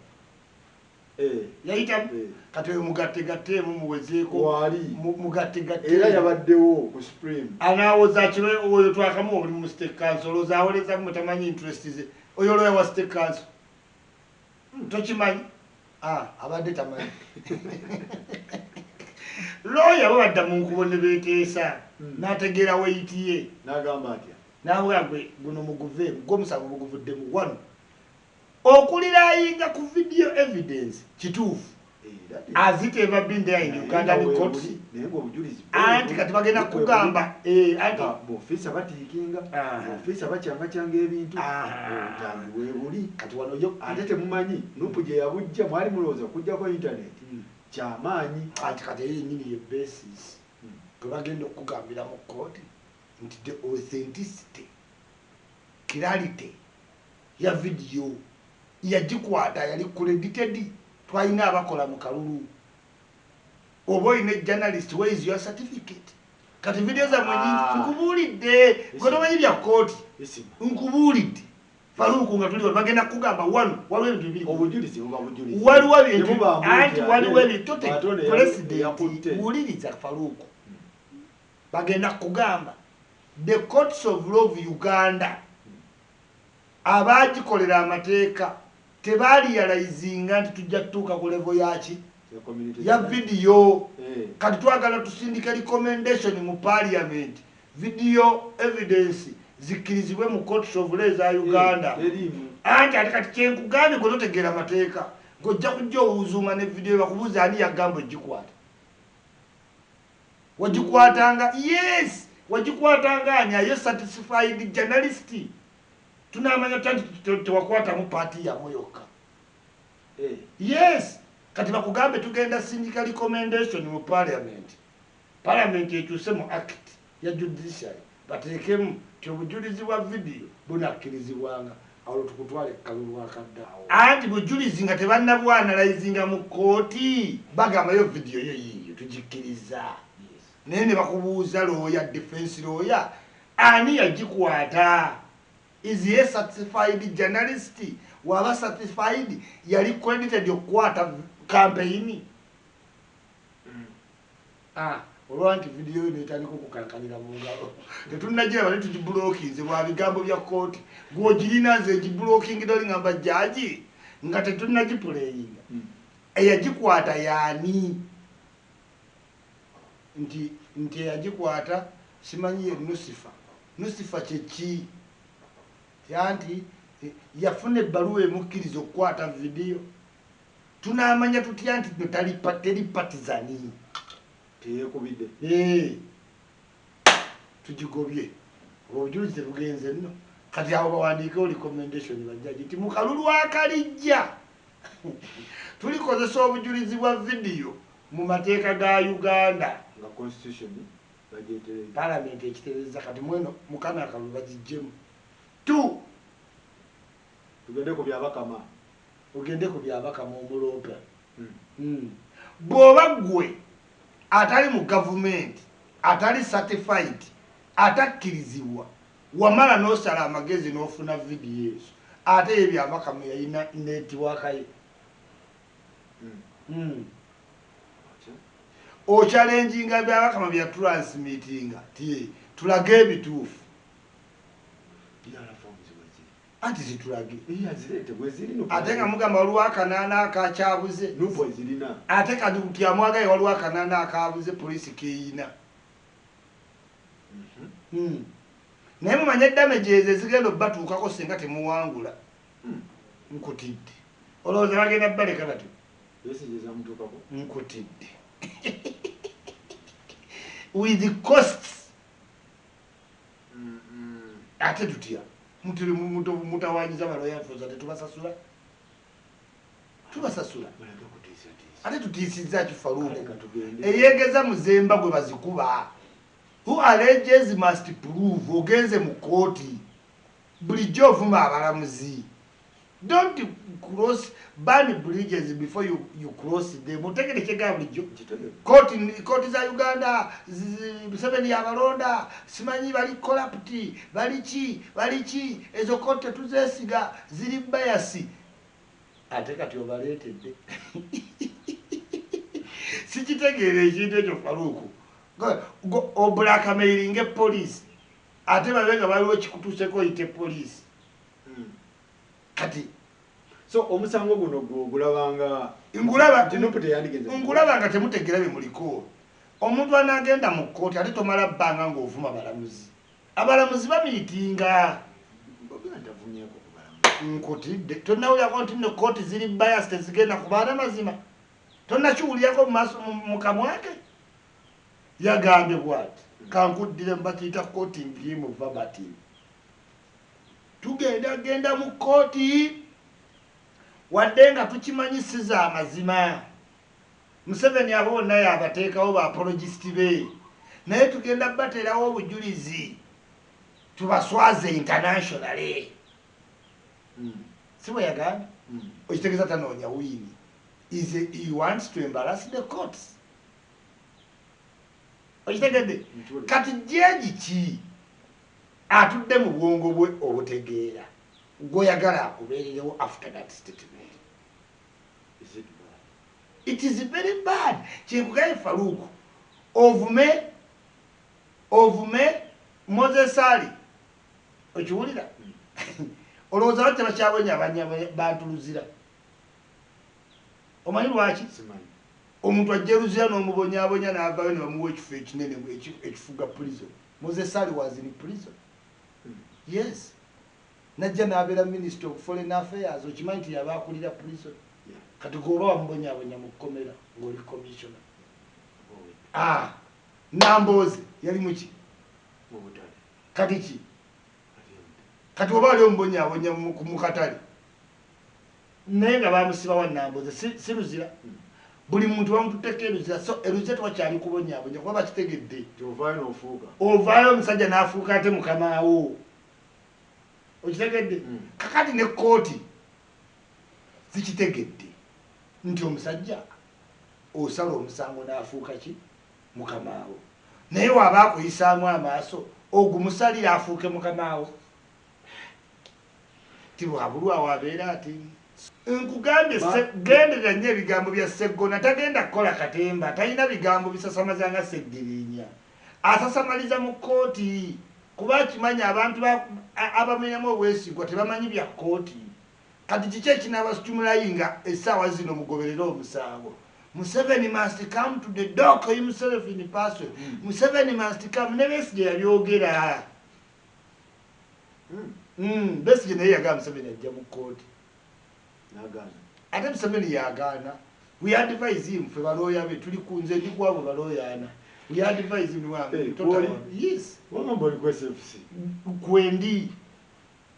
Yayitamu. Kati oyo mugattegatteemu muwezeeko.
Waali.
Mugattegatte.
Era yabaddewo ku Supreme.
Anaawoza kiro oyo twakamuwa omulimu mu State Council, olowooza awoleza mmwe tamanyi interest ze. Oyo lawyer wa State Council. Tokimanyi? Ah, abadde tamanyi. Lawyer bo badda mu nkubo ne beeteesa. N'ategeera weyitiye.
N'agamba atya?
N'avuga gwe guno muguveemu, gwe omusango muguvuddemu wano. Okulirayinga ku video evidence kituufu. Has it ever been there in Uganda courts? Anti kati bagenda kugamba anti
b'ofiisa batiikinga, b'ofiisa bakyangacanga ebintu, obutambi weebuli.
Kati wano yo
ate temumanyi Nupu gye yabujja, mwali mulowooza kujjako internet kyamaanyi.
Anti kati eyo yennyini ye basis kwe bagenda okukugambira mu kkooti nti the authenticity, clarity ya video yagikwata yali credited. Twalina abakola mu kalulu. Oba olina journalist, where is your certificate? Kati video zammwe nyingi nkubuulidde, gwe tomanyi bya kkooti. Nkubuulidde. Faruku nga tuli wano bagenda kugamba wano waliwo ebintu bibiri.
Obujulizi buba bujulizi.
Waliwo ebintu anti waliwo ebintu president wuliriza Faruku. Bagenda kugamba the courts of law of Uganda abagikolera amateeka tebaliyalayizinga nti tujja kutuuka ku level yaki ya video. Kati twagala tusindike recommendation mu parliament, video evidence zikkirizibwe mu courts of law za Uganda. Anti ate kati kyenkugambye gwe totegeera amateeka, ng'ojja kujja owuzuuma ne video bakubuuza ani yagamba ogikwata. Wagikwatanga, yes, wagikwatanga ani? Ayo satisfied journalist. Tunamanya nti tewakwatamu paati yammwe yokka. Yes, kati bakugambe tugenda sindika recommendation mu parliament. Parliament ekyuse mu act ya judiciary bateekemu nti obujulizi bwa video bunakkirizibwanga, awo tukutwale kalulu akadde awo. Anti bujulizi nga tebannabwanalayizinga mu kkooti, bagambayo video yo yiiyo tugikkiriza. Naye ne bakubuuza lawyer, defense lawyer, ani yagikwata? Is he a certified journalist? Waba certified yali credited okukwata campaign? Olwa nti video yo netandika okukankanira mu ngalo. Tetunnagiraba ne tugiblockinze lwa bigambo bya kkooti. Gw'ogirina nze ngiblockinga oli ngamba jjaaji nga tetunnagipuleyinga. Eyagikwata y'ani? Nti eyagikwata simanyi ye Nusifa. Nusifa kye ki? Anti yafuna ebbaluwa emukkiriza okukwata vidiyo. Tunaamanya tutya nti no teri partizani?
Teyekubidde.
Tugigobye. Obujulizi tebugenze nno. Kati abo bawandiikewo recommendation bajjaji nti mu kalulu akalijja tulikozesa obujulizi bwa vidiyo mu mateeka ga Uganda.
Nga constitution bagyetereza.
Parliament ekitereza kati mweno mukana akalulu bagiggyemu. Two.
Tugende ku byabakama.
Ogende ku byabakama omuloopa. Bw'oba ggwe atali mu gavumenti, atali certified, atakkirizibwa, wamala n'osala amagezi n'ofuna vidiyo ezo, ate ye byabakama yalina netiwaaka ye. Okyalenjinga byabakama bya transmittinga ti tulage ebituufu. Anti zitulage. Ate nga mugamba waliwo akanaana akakyabuze. Ate kati tyamwagaye waliwo akanaana akabuze poliisi keeyina. Naye mumanye damage ezo ezigenda obbatuukako singa temuwangula. Nkutidde. Olowooza bagenda baleka batyo? Nkutidde. With the costs. Ate tutya? Mutawanyiza baloya nfoza tetubasasula. Tubasasula. Ate tutiisizza ki Faruku? Eyeegeza muzemba gwe bazikuba. Who alleges must prove. Ogenze mu kkooti. Bulijjo ovuma abalamuzi. Don't cross, burn bridges before you cross them. Otegere kyegamba bulijjo. Kooti za Uganda, Museveni yabalonda, simanyi bali corrupt, bali ki, bali ki, ezo kooti tetuzeesiga, ziri bias. Ate kati obaleetedde. Sikitegeera ekintu ekyo Faruku. Oblackmailinge police. Ate babe nga waliwo ekikutuuseko oyite police. Kati
so omusango guno gulabanga
ngulaba nga temutegeera bye muliko. Omuntu anaagenda mu kkooti ate tomala bbanga ng'ovuma balamuzi. Abalamuzi bamiitinga. Nkutidde. Tonnawulirako nti nno kkooti ziri bias tezigenda kubaana mazima. Tonnakiwulirako mu maaso mu kamwa ke. Yagambye bw'ati, kankuddire bakiyita quoting him verbatim. Tugenda genda mu kkooti wadde nga tukimanyi si za mazima. Museveni abo bonna yabateekawo ba apologist be, naye tugenda bateerawo obujulizi tubaswaze internationally. Si bwe yagambye? Okitegeeza tanoonya win. He wants to embarrass the courts. Okitegedde? Kati jeji ki atudde mu bwongo bwe obutegeera gw'oyagala akubeererewo after that statement?
Is it bad?
It is very bad. Kyenkugaye Faruku, ovume Moses Ali. Okiwulira? Olowooza lwaki tebakyabonyabonya bantu Luzira? Omanyi lwaki?
Simanyi.
Omuntu ajja Luzira n'omubonyaabonya n'avaayo ne bamuwa ekifo ekinene ekifuga prison. Moses Ali was in prison. Yes. Najja n'abeera Minister of Foreign Affairs, okimanyi nti yaba akulira prison. Kati gwoba wamubonyaabonya mu kkomera ng'oli commissioner. Nambooze yali muki? Kati ki? Kati oba ali omubonyaabonya mu katale. Naye nga bamusiba wa Nambooze, si Luzira. Buli muntu bamututteko Eruzira, so Eruzira tewakyali kubonyaabonya kuba bakitegedde.
Ovaayo n'ofuuka.
Ovaayo omusajja n'afuuka ate mukamaawo. Okitegedde? Kakati ne kkooti zikitegedde nti omusajja osala omusango n'afuuka ki? Mukamaawo. Naye waba akuyisaamu amaaso ogumusalira afuuke mukamaawo. Tibwabulwawo abeera ati nkugambye genderera nnyo ebigambo bya Sseggona. Tagenda kukola katemba, talina bigambo bisasamaza nga Ssegirinya. Asasamaliza mu kkooti kuba akimanyi abantu abamenyamu obwesigwa tebamanyi bya kkooti. Kati kiki ekinaabasitumulayi essaawa zino mugoberere omusango? Museveni must come to the dock himself in person. Museveni must come. Ne Besigye yabyogera. Besigye naye yagamba Museveni ajja mu kkooti. Ate Museveni yagaana. We advise him, ffe balooya be tuli ku nze ndi kwabo balooyaana. We advise him. Yes.
Wagamba oli ku SFC.
Kwendi.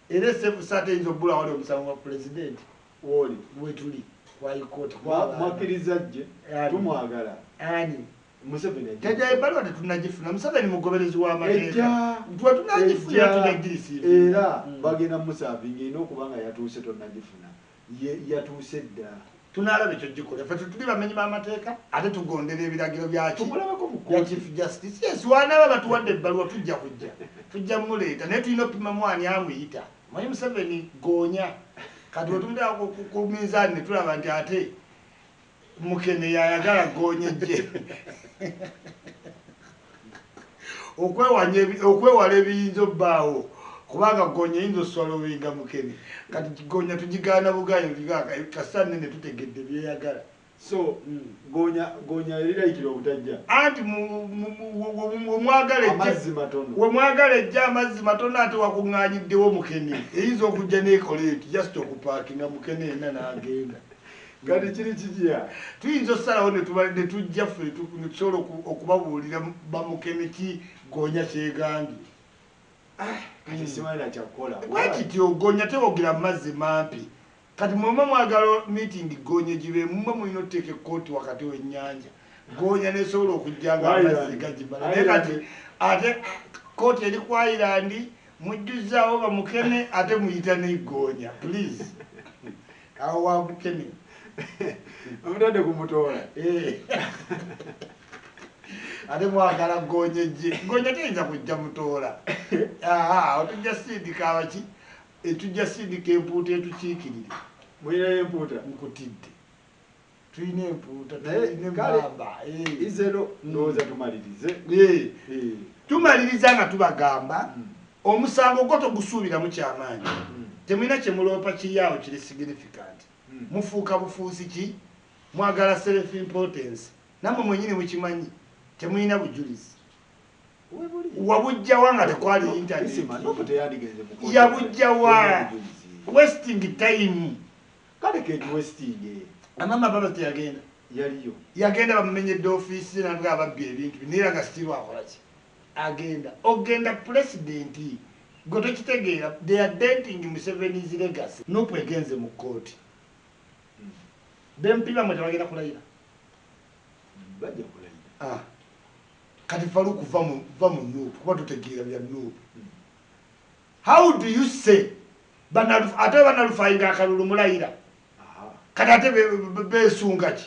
Era SFC ate eyinza obbula wali omusango gwa pulezidenti.
Woli.
Wetuli.
Mwakkiriza jje tumwagala.
Ani?
Museveni ajja.
Tejja ebbaluwa tetunnagifuna. Museveni mugoberezi w'amateeka. Tuba tunagifuna tunagirisiiva.
Era bagenda musaavinga erina okuba nga yatuuse tonnagifuna. Yatuuse dda.
Tunaalaba ekyo gikola. Ffe tetuli bamenyi b'amateeka ate tugondera ebiragiro byaki?
Tumulabako mu
kkooti. Chief Justice. Yes, wanaaba batuwadde ebbaluwa tujja kujja. Tujja mmuleeta naye tulina opimamu ani amuyita. Manyi Museveni goonya. Kati wetumutera ku minzaani ne tulaba nti ate Mukene yayagala goonya ejje. Okwewala ebiyinza obbaawo kubanga goonya eyinza oswalowinga Mukene. Kati goonya tugigaana bugaanyi kasita nnene tutegedde byeyagala.
So gonya eriraikira obutajja.
Anti wemwagala ejja amazzi matono ate wakuŋŋaanyiddewo Mukene. Eyinza okujja n'ekola eti just okupaakinga Mukene yenna n'agenda.
Kati kiri kitya?
Tuyinza okusalawo ne tujja ffe ne tusobola okubabuulira bamukene ki goonya kyegambye.
Kati simanyi na kyakukola.
Bwekityo goonya tewogera mu mazzi mampi. Kati mwemwe mwagala meeting goonya gibe mumwe mulina otuteeka ekkooti wakati w'ennyanja. Goonya n'esobola okujja nga amazzi gagimala. Naye kati ate kkooti eri ku Island mujjuzaawo bamukene ate muyita ne goonya. Please. Awo wa Bukene.
Omutadde ku Mutoola.
Ate mwagala gonye gye. Gonya teyinza kujja Mutoola. Tujja sindika abaki? Tujja sindika empuuta etukiikirire.
Mulinayo empuuta?
Nkutidde. Tulina empuuta, tulina emmamba.
Izero ndowooza tumalirize.
Tumaliriza nga tubagamba omusango gwo togusuubiramu kyamaanyi. Temulina kye muloopa kiri awo kiri significant. Mufuuka bufuusi ki? Mwagala self importance. Nammwe mwennyini mukimanyi temulina bujulizi. Wabujjawa nga tekwali internet. Yabujjawa. Wasting time.
Kale keji wasting.
Amama baba teyagenda.
Yaliyo.
Yagenda bamumenyedde ofiisi n'atuga ababbi ebintu naye nga still akola ki? Agenda. Ogenda president. Gwe tokitegeera. They are denting Museveni's legacy. NUP egenze mu kkooti. BMP bamwe tebagenda kulayira.
Bajja kulayira.
Kati Faruku va mu NUP kuba tutegeera bya NUP. How do you say ate banalufayinga akalulu mulayira? Kati ate beesunga ki?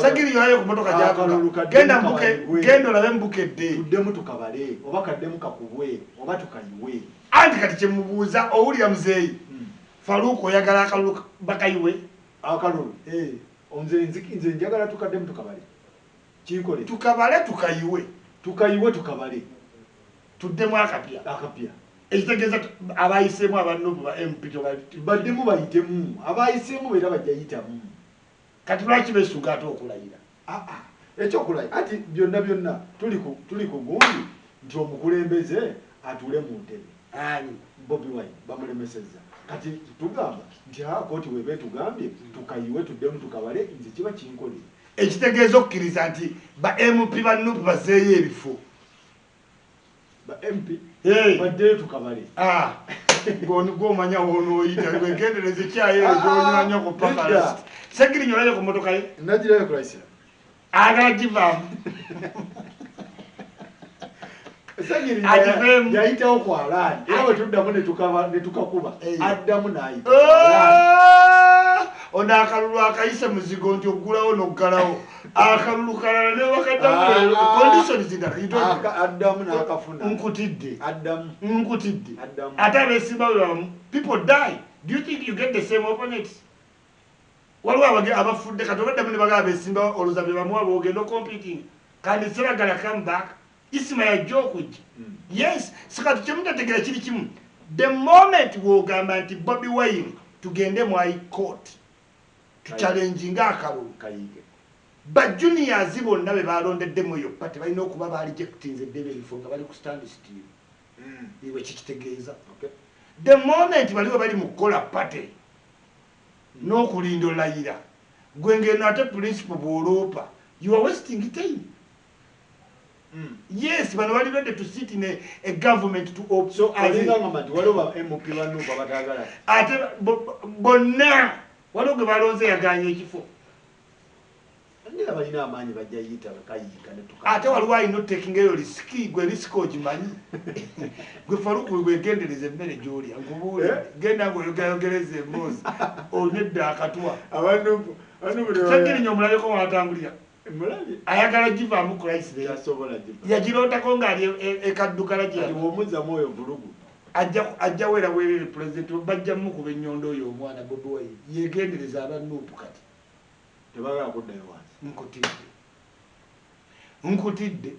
Sagiri yonayo ku motoka gy'avuga. Genda mbuke, genda olabe mbukedde.
Tuddemu tukabale oba kaddemu kakubwe oba tukayiwe.
Anti kati kye mubuuza owulira muzeeyi. Faruku oyagala akalulu bakayiwe?
Akalulu. Nze njagala tukaddemu tukabale. Kinkole.
Tukabale tukayiwe.
Tukayiwe tukabale.
Tuddemu akapya.
Akapya.
Ekitegeeza abayiseemu aba NUP ba MP
baddemu bayitemu. Abayiseemu beera bajja yitamu.
Kati lwaki beesunga ate okulayira?
Ekyokulayira ati byonna byonna tuli ku gundi nti omukulembeze atuule mu ntebe.
Ani?
Bobi Wine bamulemesezza. Kati tugamba nti kooti weba etugambye tukayiwe tuddemu tukabale nze kiba kinkole.
Ekitegeeza okukkiriza nti ba MP ba NUP bazzeeyo ebifo.
Ba MP baddeyo tukabale.
Gw'omanya w'onooyita weegendereze kyayo gy'onywanya ku paka. Segirinya olayo ku mmotoka ye?
Nagirayo ku Chrysler.
Agala givaamu.
Segirinya yayitawo ku alaani era bwe tuddamu ne tukakuba addamu n'ayita.
Ono akalulu akayise muzigo nti oggulawo n'oggalawo. Akalulu kalala ne wakaddamu conditions ndala.
Addamu n'akafuna.
Nkutidde.
Addamu.
Nkutidde.
Addamu.
Ate abeesimba bwe bamu. People die. Do you think you get the same opponents? Waliwo abafudde kati obaddamu ne bagamba abeesimba olowooza be bamuwa bw'ogenda competing. Kandi Ssebaggala come back. Isima yajja okujja. Yes. So kati kye mutategeera kiri kimu. The moment w'ogamba nti Bobi Wine tugende mu high court tuchallenginga akalulu. Ba juniors bonna be balondeddemu eyo party balina okuba ba rejectinze eddebe ebifo nga bali ku stand still. Iwe kikitegeeza. The moment baliwo bali mu kukola party n'okulinda olayira gwe ngeno ate principle bw'oloopa you are wasting time. Yes, bano bali ready to sit in a government to
so alinga ngamba nti waliwo ba MP ba NUP abatagala.
Ate bonna waliwo gwe balonze yaganye ekifo.
Ngira balina amaanyi bajja yita bakayiika ne tuka.
Ate waliwo alina otekinga eyo risiki gwe risiki ogimanyi. Gwe Faruku weegendereze emmere gy'olya nkubuulire. Genda ng'oyogezayogereza emboozi onywedde akatwa.
Aba NUP
Segirinya omulabeko w'atambulira.
Mulabye.
Ayagala givaamu Chrysler.
Tasobola giva.
Yagirootako ng'ali ekaddukala gye.
Kati bw'omuzzamu oyo vulugu.
Ajja weera bwerere pulezidenti bajja mmukuba ennyondo oyo omwana Bobi Wine. Yeegendereza aba NUP kati.
Tebagala kuddayo wansi.
Nkutidde. Nkutidde.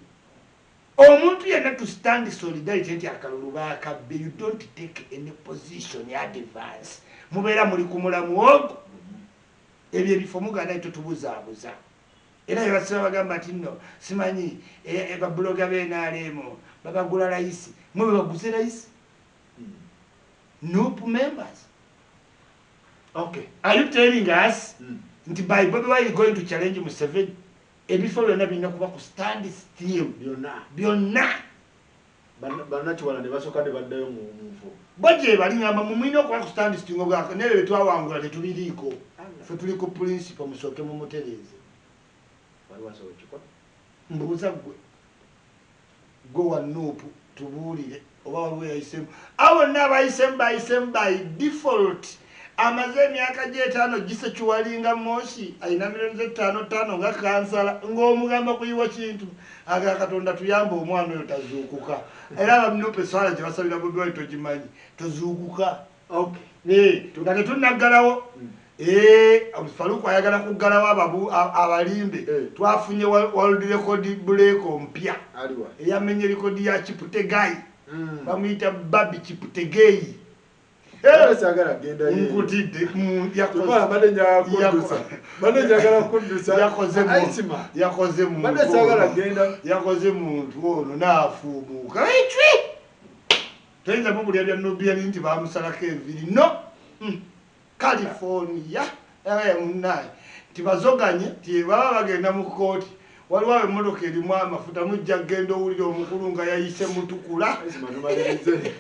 Omuntu yenna to stand solidarity nti akalulu baakabbye, you don't take any position advance. Mubeera muli ku mulamu ogwo. Ebyo ebifo muganda totubuzaabuza. Era bebasiba bagamba nti nno simanyi babuloga b'NRM babagula layisi. Mwe bebaguze layisi? NUP members.
Okay.
Are you telling us nti by Bobi Wine going to challenge Museveni ebifo byonna birina kuba ku stand still?
Byonna.
Byonna.
Bannakiwala ne basooka ne baddayo mu nfo.
Bo gye bali ngamba mumulina okuba ku stand still nga n'ebyo bye twawangula tetubiriiko. Ffe tuli ku principle musooke mumutereeze.
Waliwo asobola okukikola?
Mbuuza ggwe. Gwe wa NUP tubuulire oba waliwo eyayiseemu. Abo bonna abayiseemu bayiseemu by default. Amaze emyaka gy'etaano gisekiwalinga Moshi, alina miliyoni 5 5 nga kansala, ng'omugamba kuyiwa kintu aga Katonda tuyambe omwana oyo tazuukuka. Era abanupa eswala gye basabira Bobi Wine togimanyi, tozuukuka. Nga tetunaggalawo. Faluku ayagala kuggalawo abalimbe. Twafunye world record break omupya
Aliwa?
eyamenye rekodi ya Cheptegei. Bamuyita Babi Cheptegei.
Mbadde saagala genda ye.
Nkutidde.
Tumala, mbadde njagala kuddusa. Mbadde njagala kuddusa.
Yakoze
Aisima.
Yakoze muntu
Mbadde saagala
ono.
genda.
Yakoze muntu ono n'afuumuuka ecwi, toyinza mubulya bya Nubian nti bamusalako enviri no. California munaye nti bazoganye ti baba bagenda mu kooti, waliwo awo emmotoka erimu amafuta, mujja kgenda owulira omukulu nga yayise mutukula.
Aisima, tumalirize.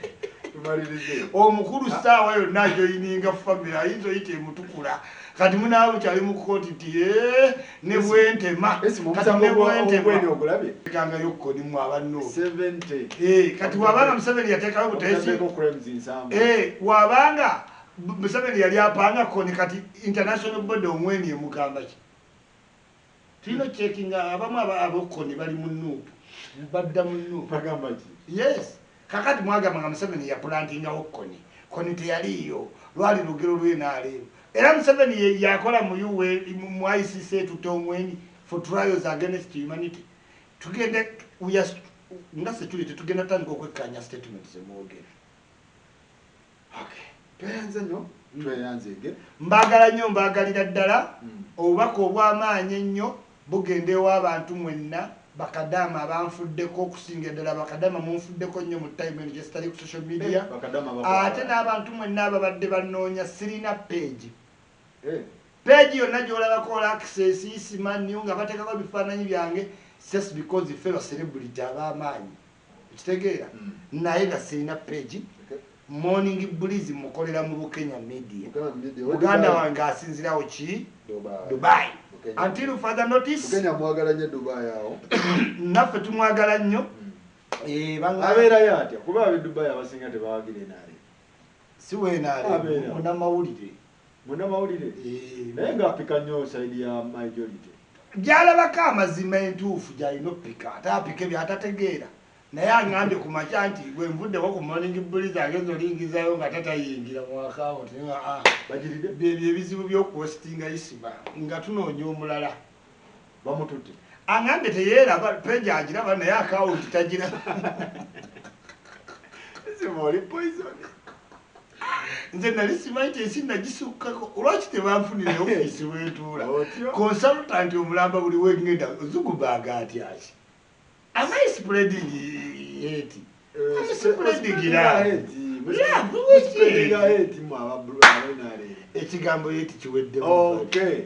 Tumalirize.
Omukulu saawa yonna ajoyininga family, ayinza oyita emutukula. Kati munaaba mukyali mu kooti nti "Eh, ne bwentema."
Aisima,
Kati
omusango
ne bwentema
ogweni ogulabye?
kangayo konimu abanno.
70.
Kati wabanga Museveni yateekawo buteesi.
Otaddeko crimes 70.
Wabanga Museveni yali apanga Kony, kati international body omweni emugamba ki? Tulina ocekinga abamu abokoni bali mu NUP, badda mu NUP.
Bagamba ki?
Yes, kakati mwagamba nga Museveni yapulantingawo Kony. Kony teyaliiyo, lwali lugero lwenaleero. Era Museveni yakola mu UN, mu ICC etutte omweni for trials against humanity. Tugende, we are nga security tugenda tandika okwekkanya statement zemwogera.
Okay. Tweyanze nnyo. Tweyanzeege.
Mbaagala nnyo, mbaagalira ddala. Obubaka obw'amaanyi ennyo bugenda ew'abantu mwenna bakadaama abanfuddeko, okusinga ddala bakadaama munfuddeko nnyo mu time eno gyesitali ku social media.
Bakadaama bakwagala.
Ate n'abantu mwenna ababadde banoonya, sirina page. Page yonna gy'olabako ola access isimanyu nga bateekako ebifaananyi byange just because ffe ba celebrity ab'amaanyi, ekitegeera? Naye nga sirina page. Morning Breeze mukolera mu Bukenya Media.
Bukenya Media.
Muganda wange asinzirawo ki?
Dubai.
Dubai.
Bukenya.
Until further notice.
Bukenya mwagala nnyo Dubai awo.
Naffe tumwagala nnyo.
Abeerayo atya? Kuba ab'e Dubai abasinga tebawagira NRM.
Si weenaale.
Abeera.
Munnamawulire.
Munnamawulire. Naye ng'apika nnyo side ya majority.
Gyalabako amazima entuufu gyalina opika, ate apike byatategeera. Naye aŋŋambye ku makya nti bwe nvuddewo ku Morning Breeze ageza olingizayo nga tatayingira mu akawunti.
Bagiride?
Byebyo ebizibu by'okuwositinga Isima nga tunoonya omulala.
Bamututte.
Aŋŋambye teyeeraba, page agiraba naye akawunti tagiraba.
Isima oli poison.
Nze nali simanyi nti ensi nagisukkako, lwaki tebanfunira ofiisi weetuula?
Otyo?
Consultant omulamba buli wengenda zugubaaga atyaki? Am I spreading hate? I'm spreading love. Love, which
Spreading
hate?
hate mu aba NRM.
Ekigambo hate kiweddemu.
Okay.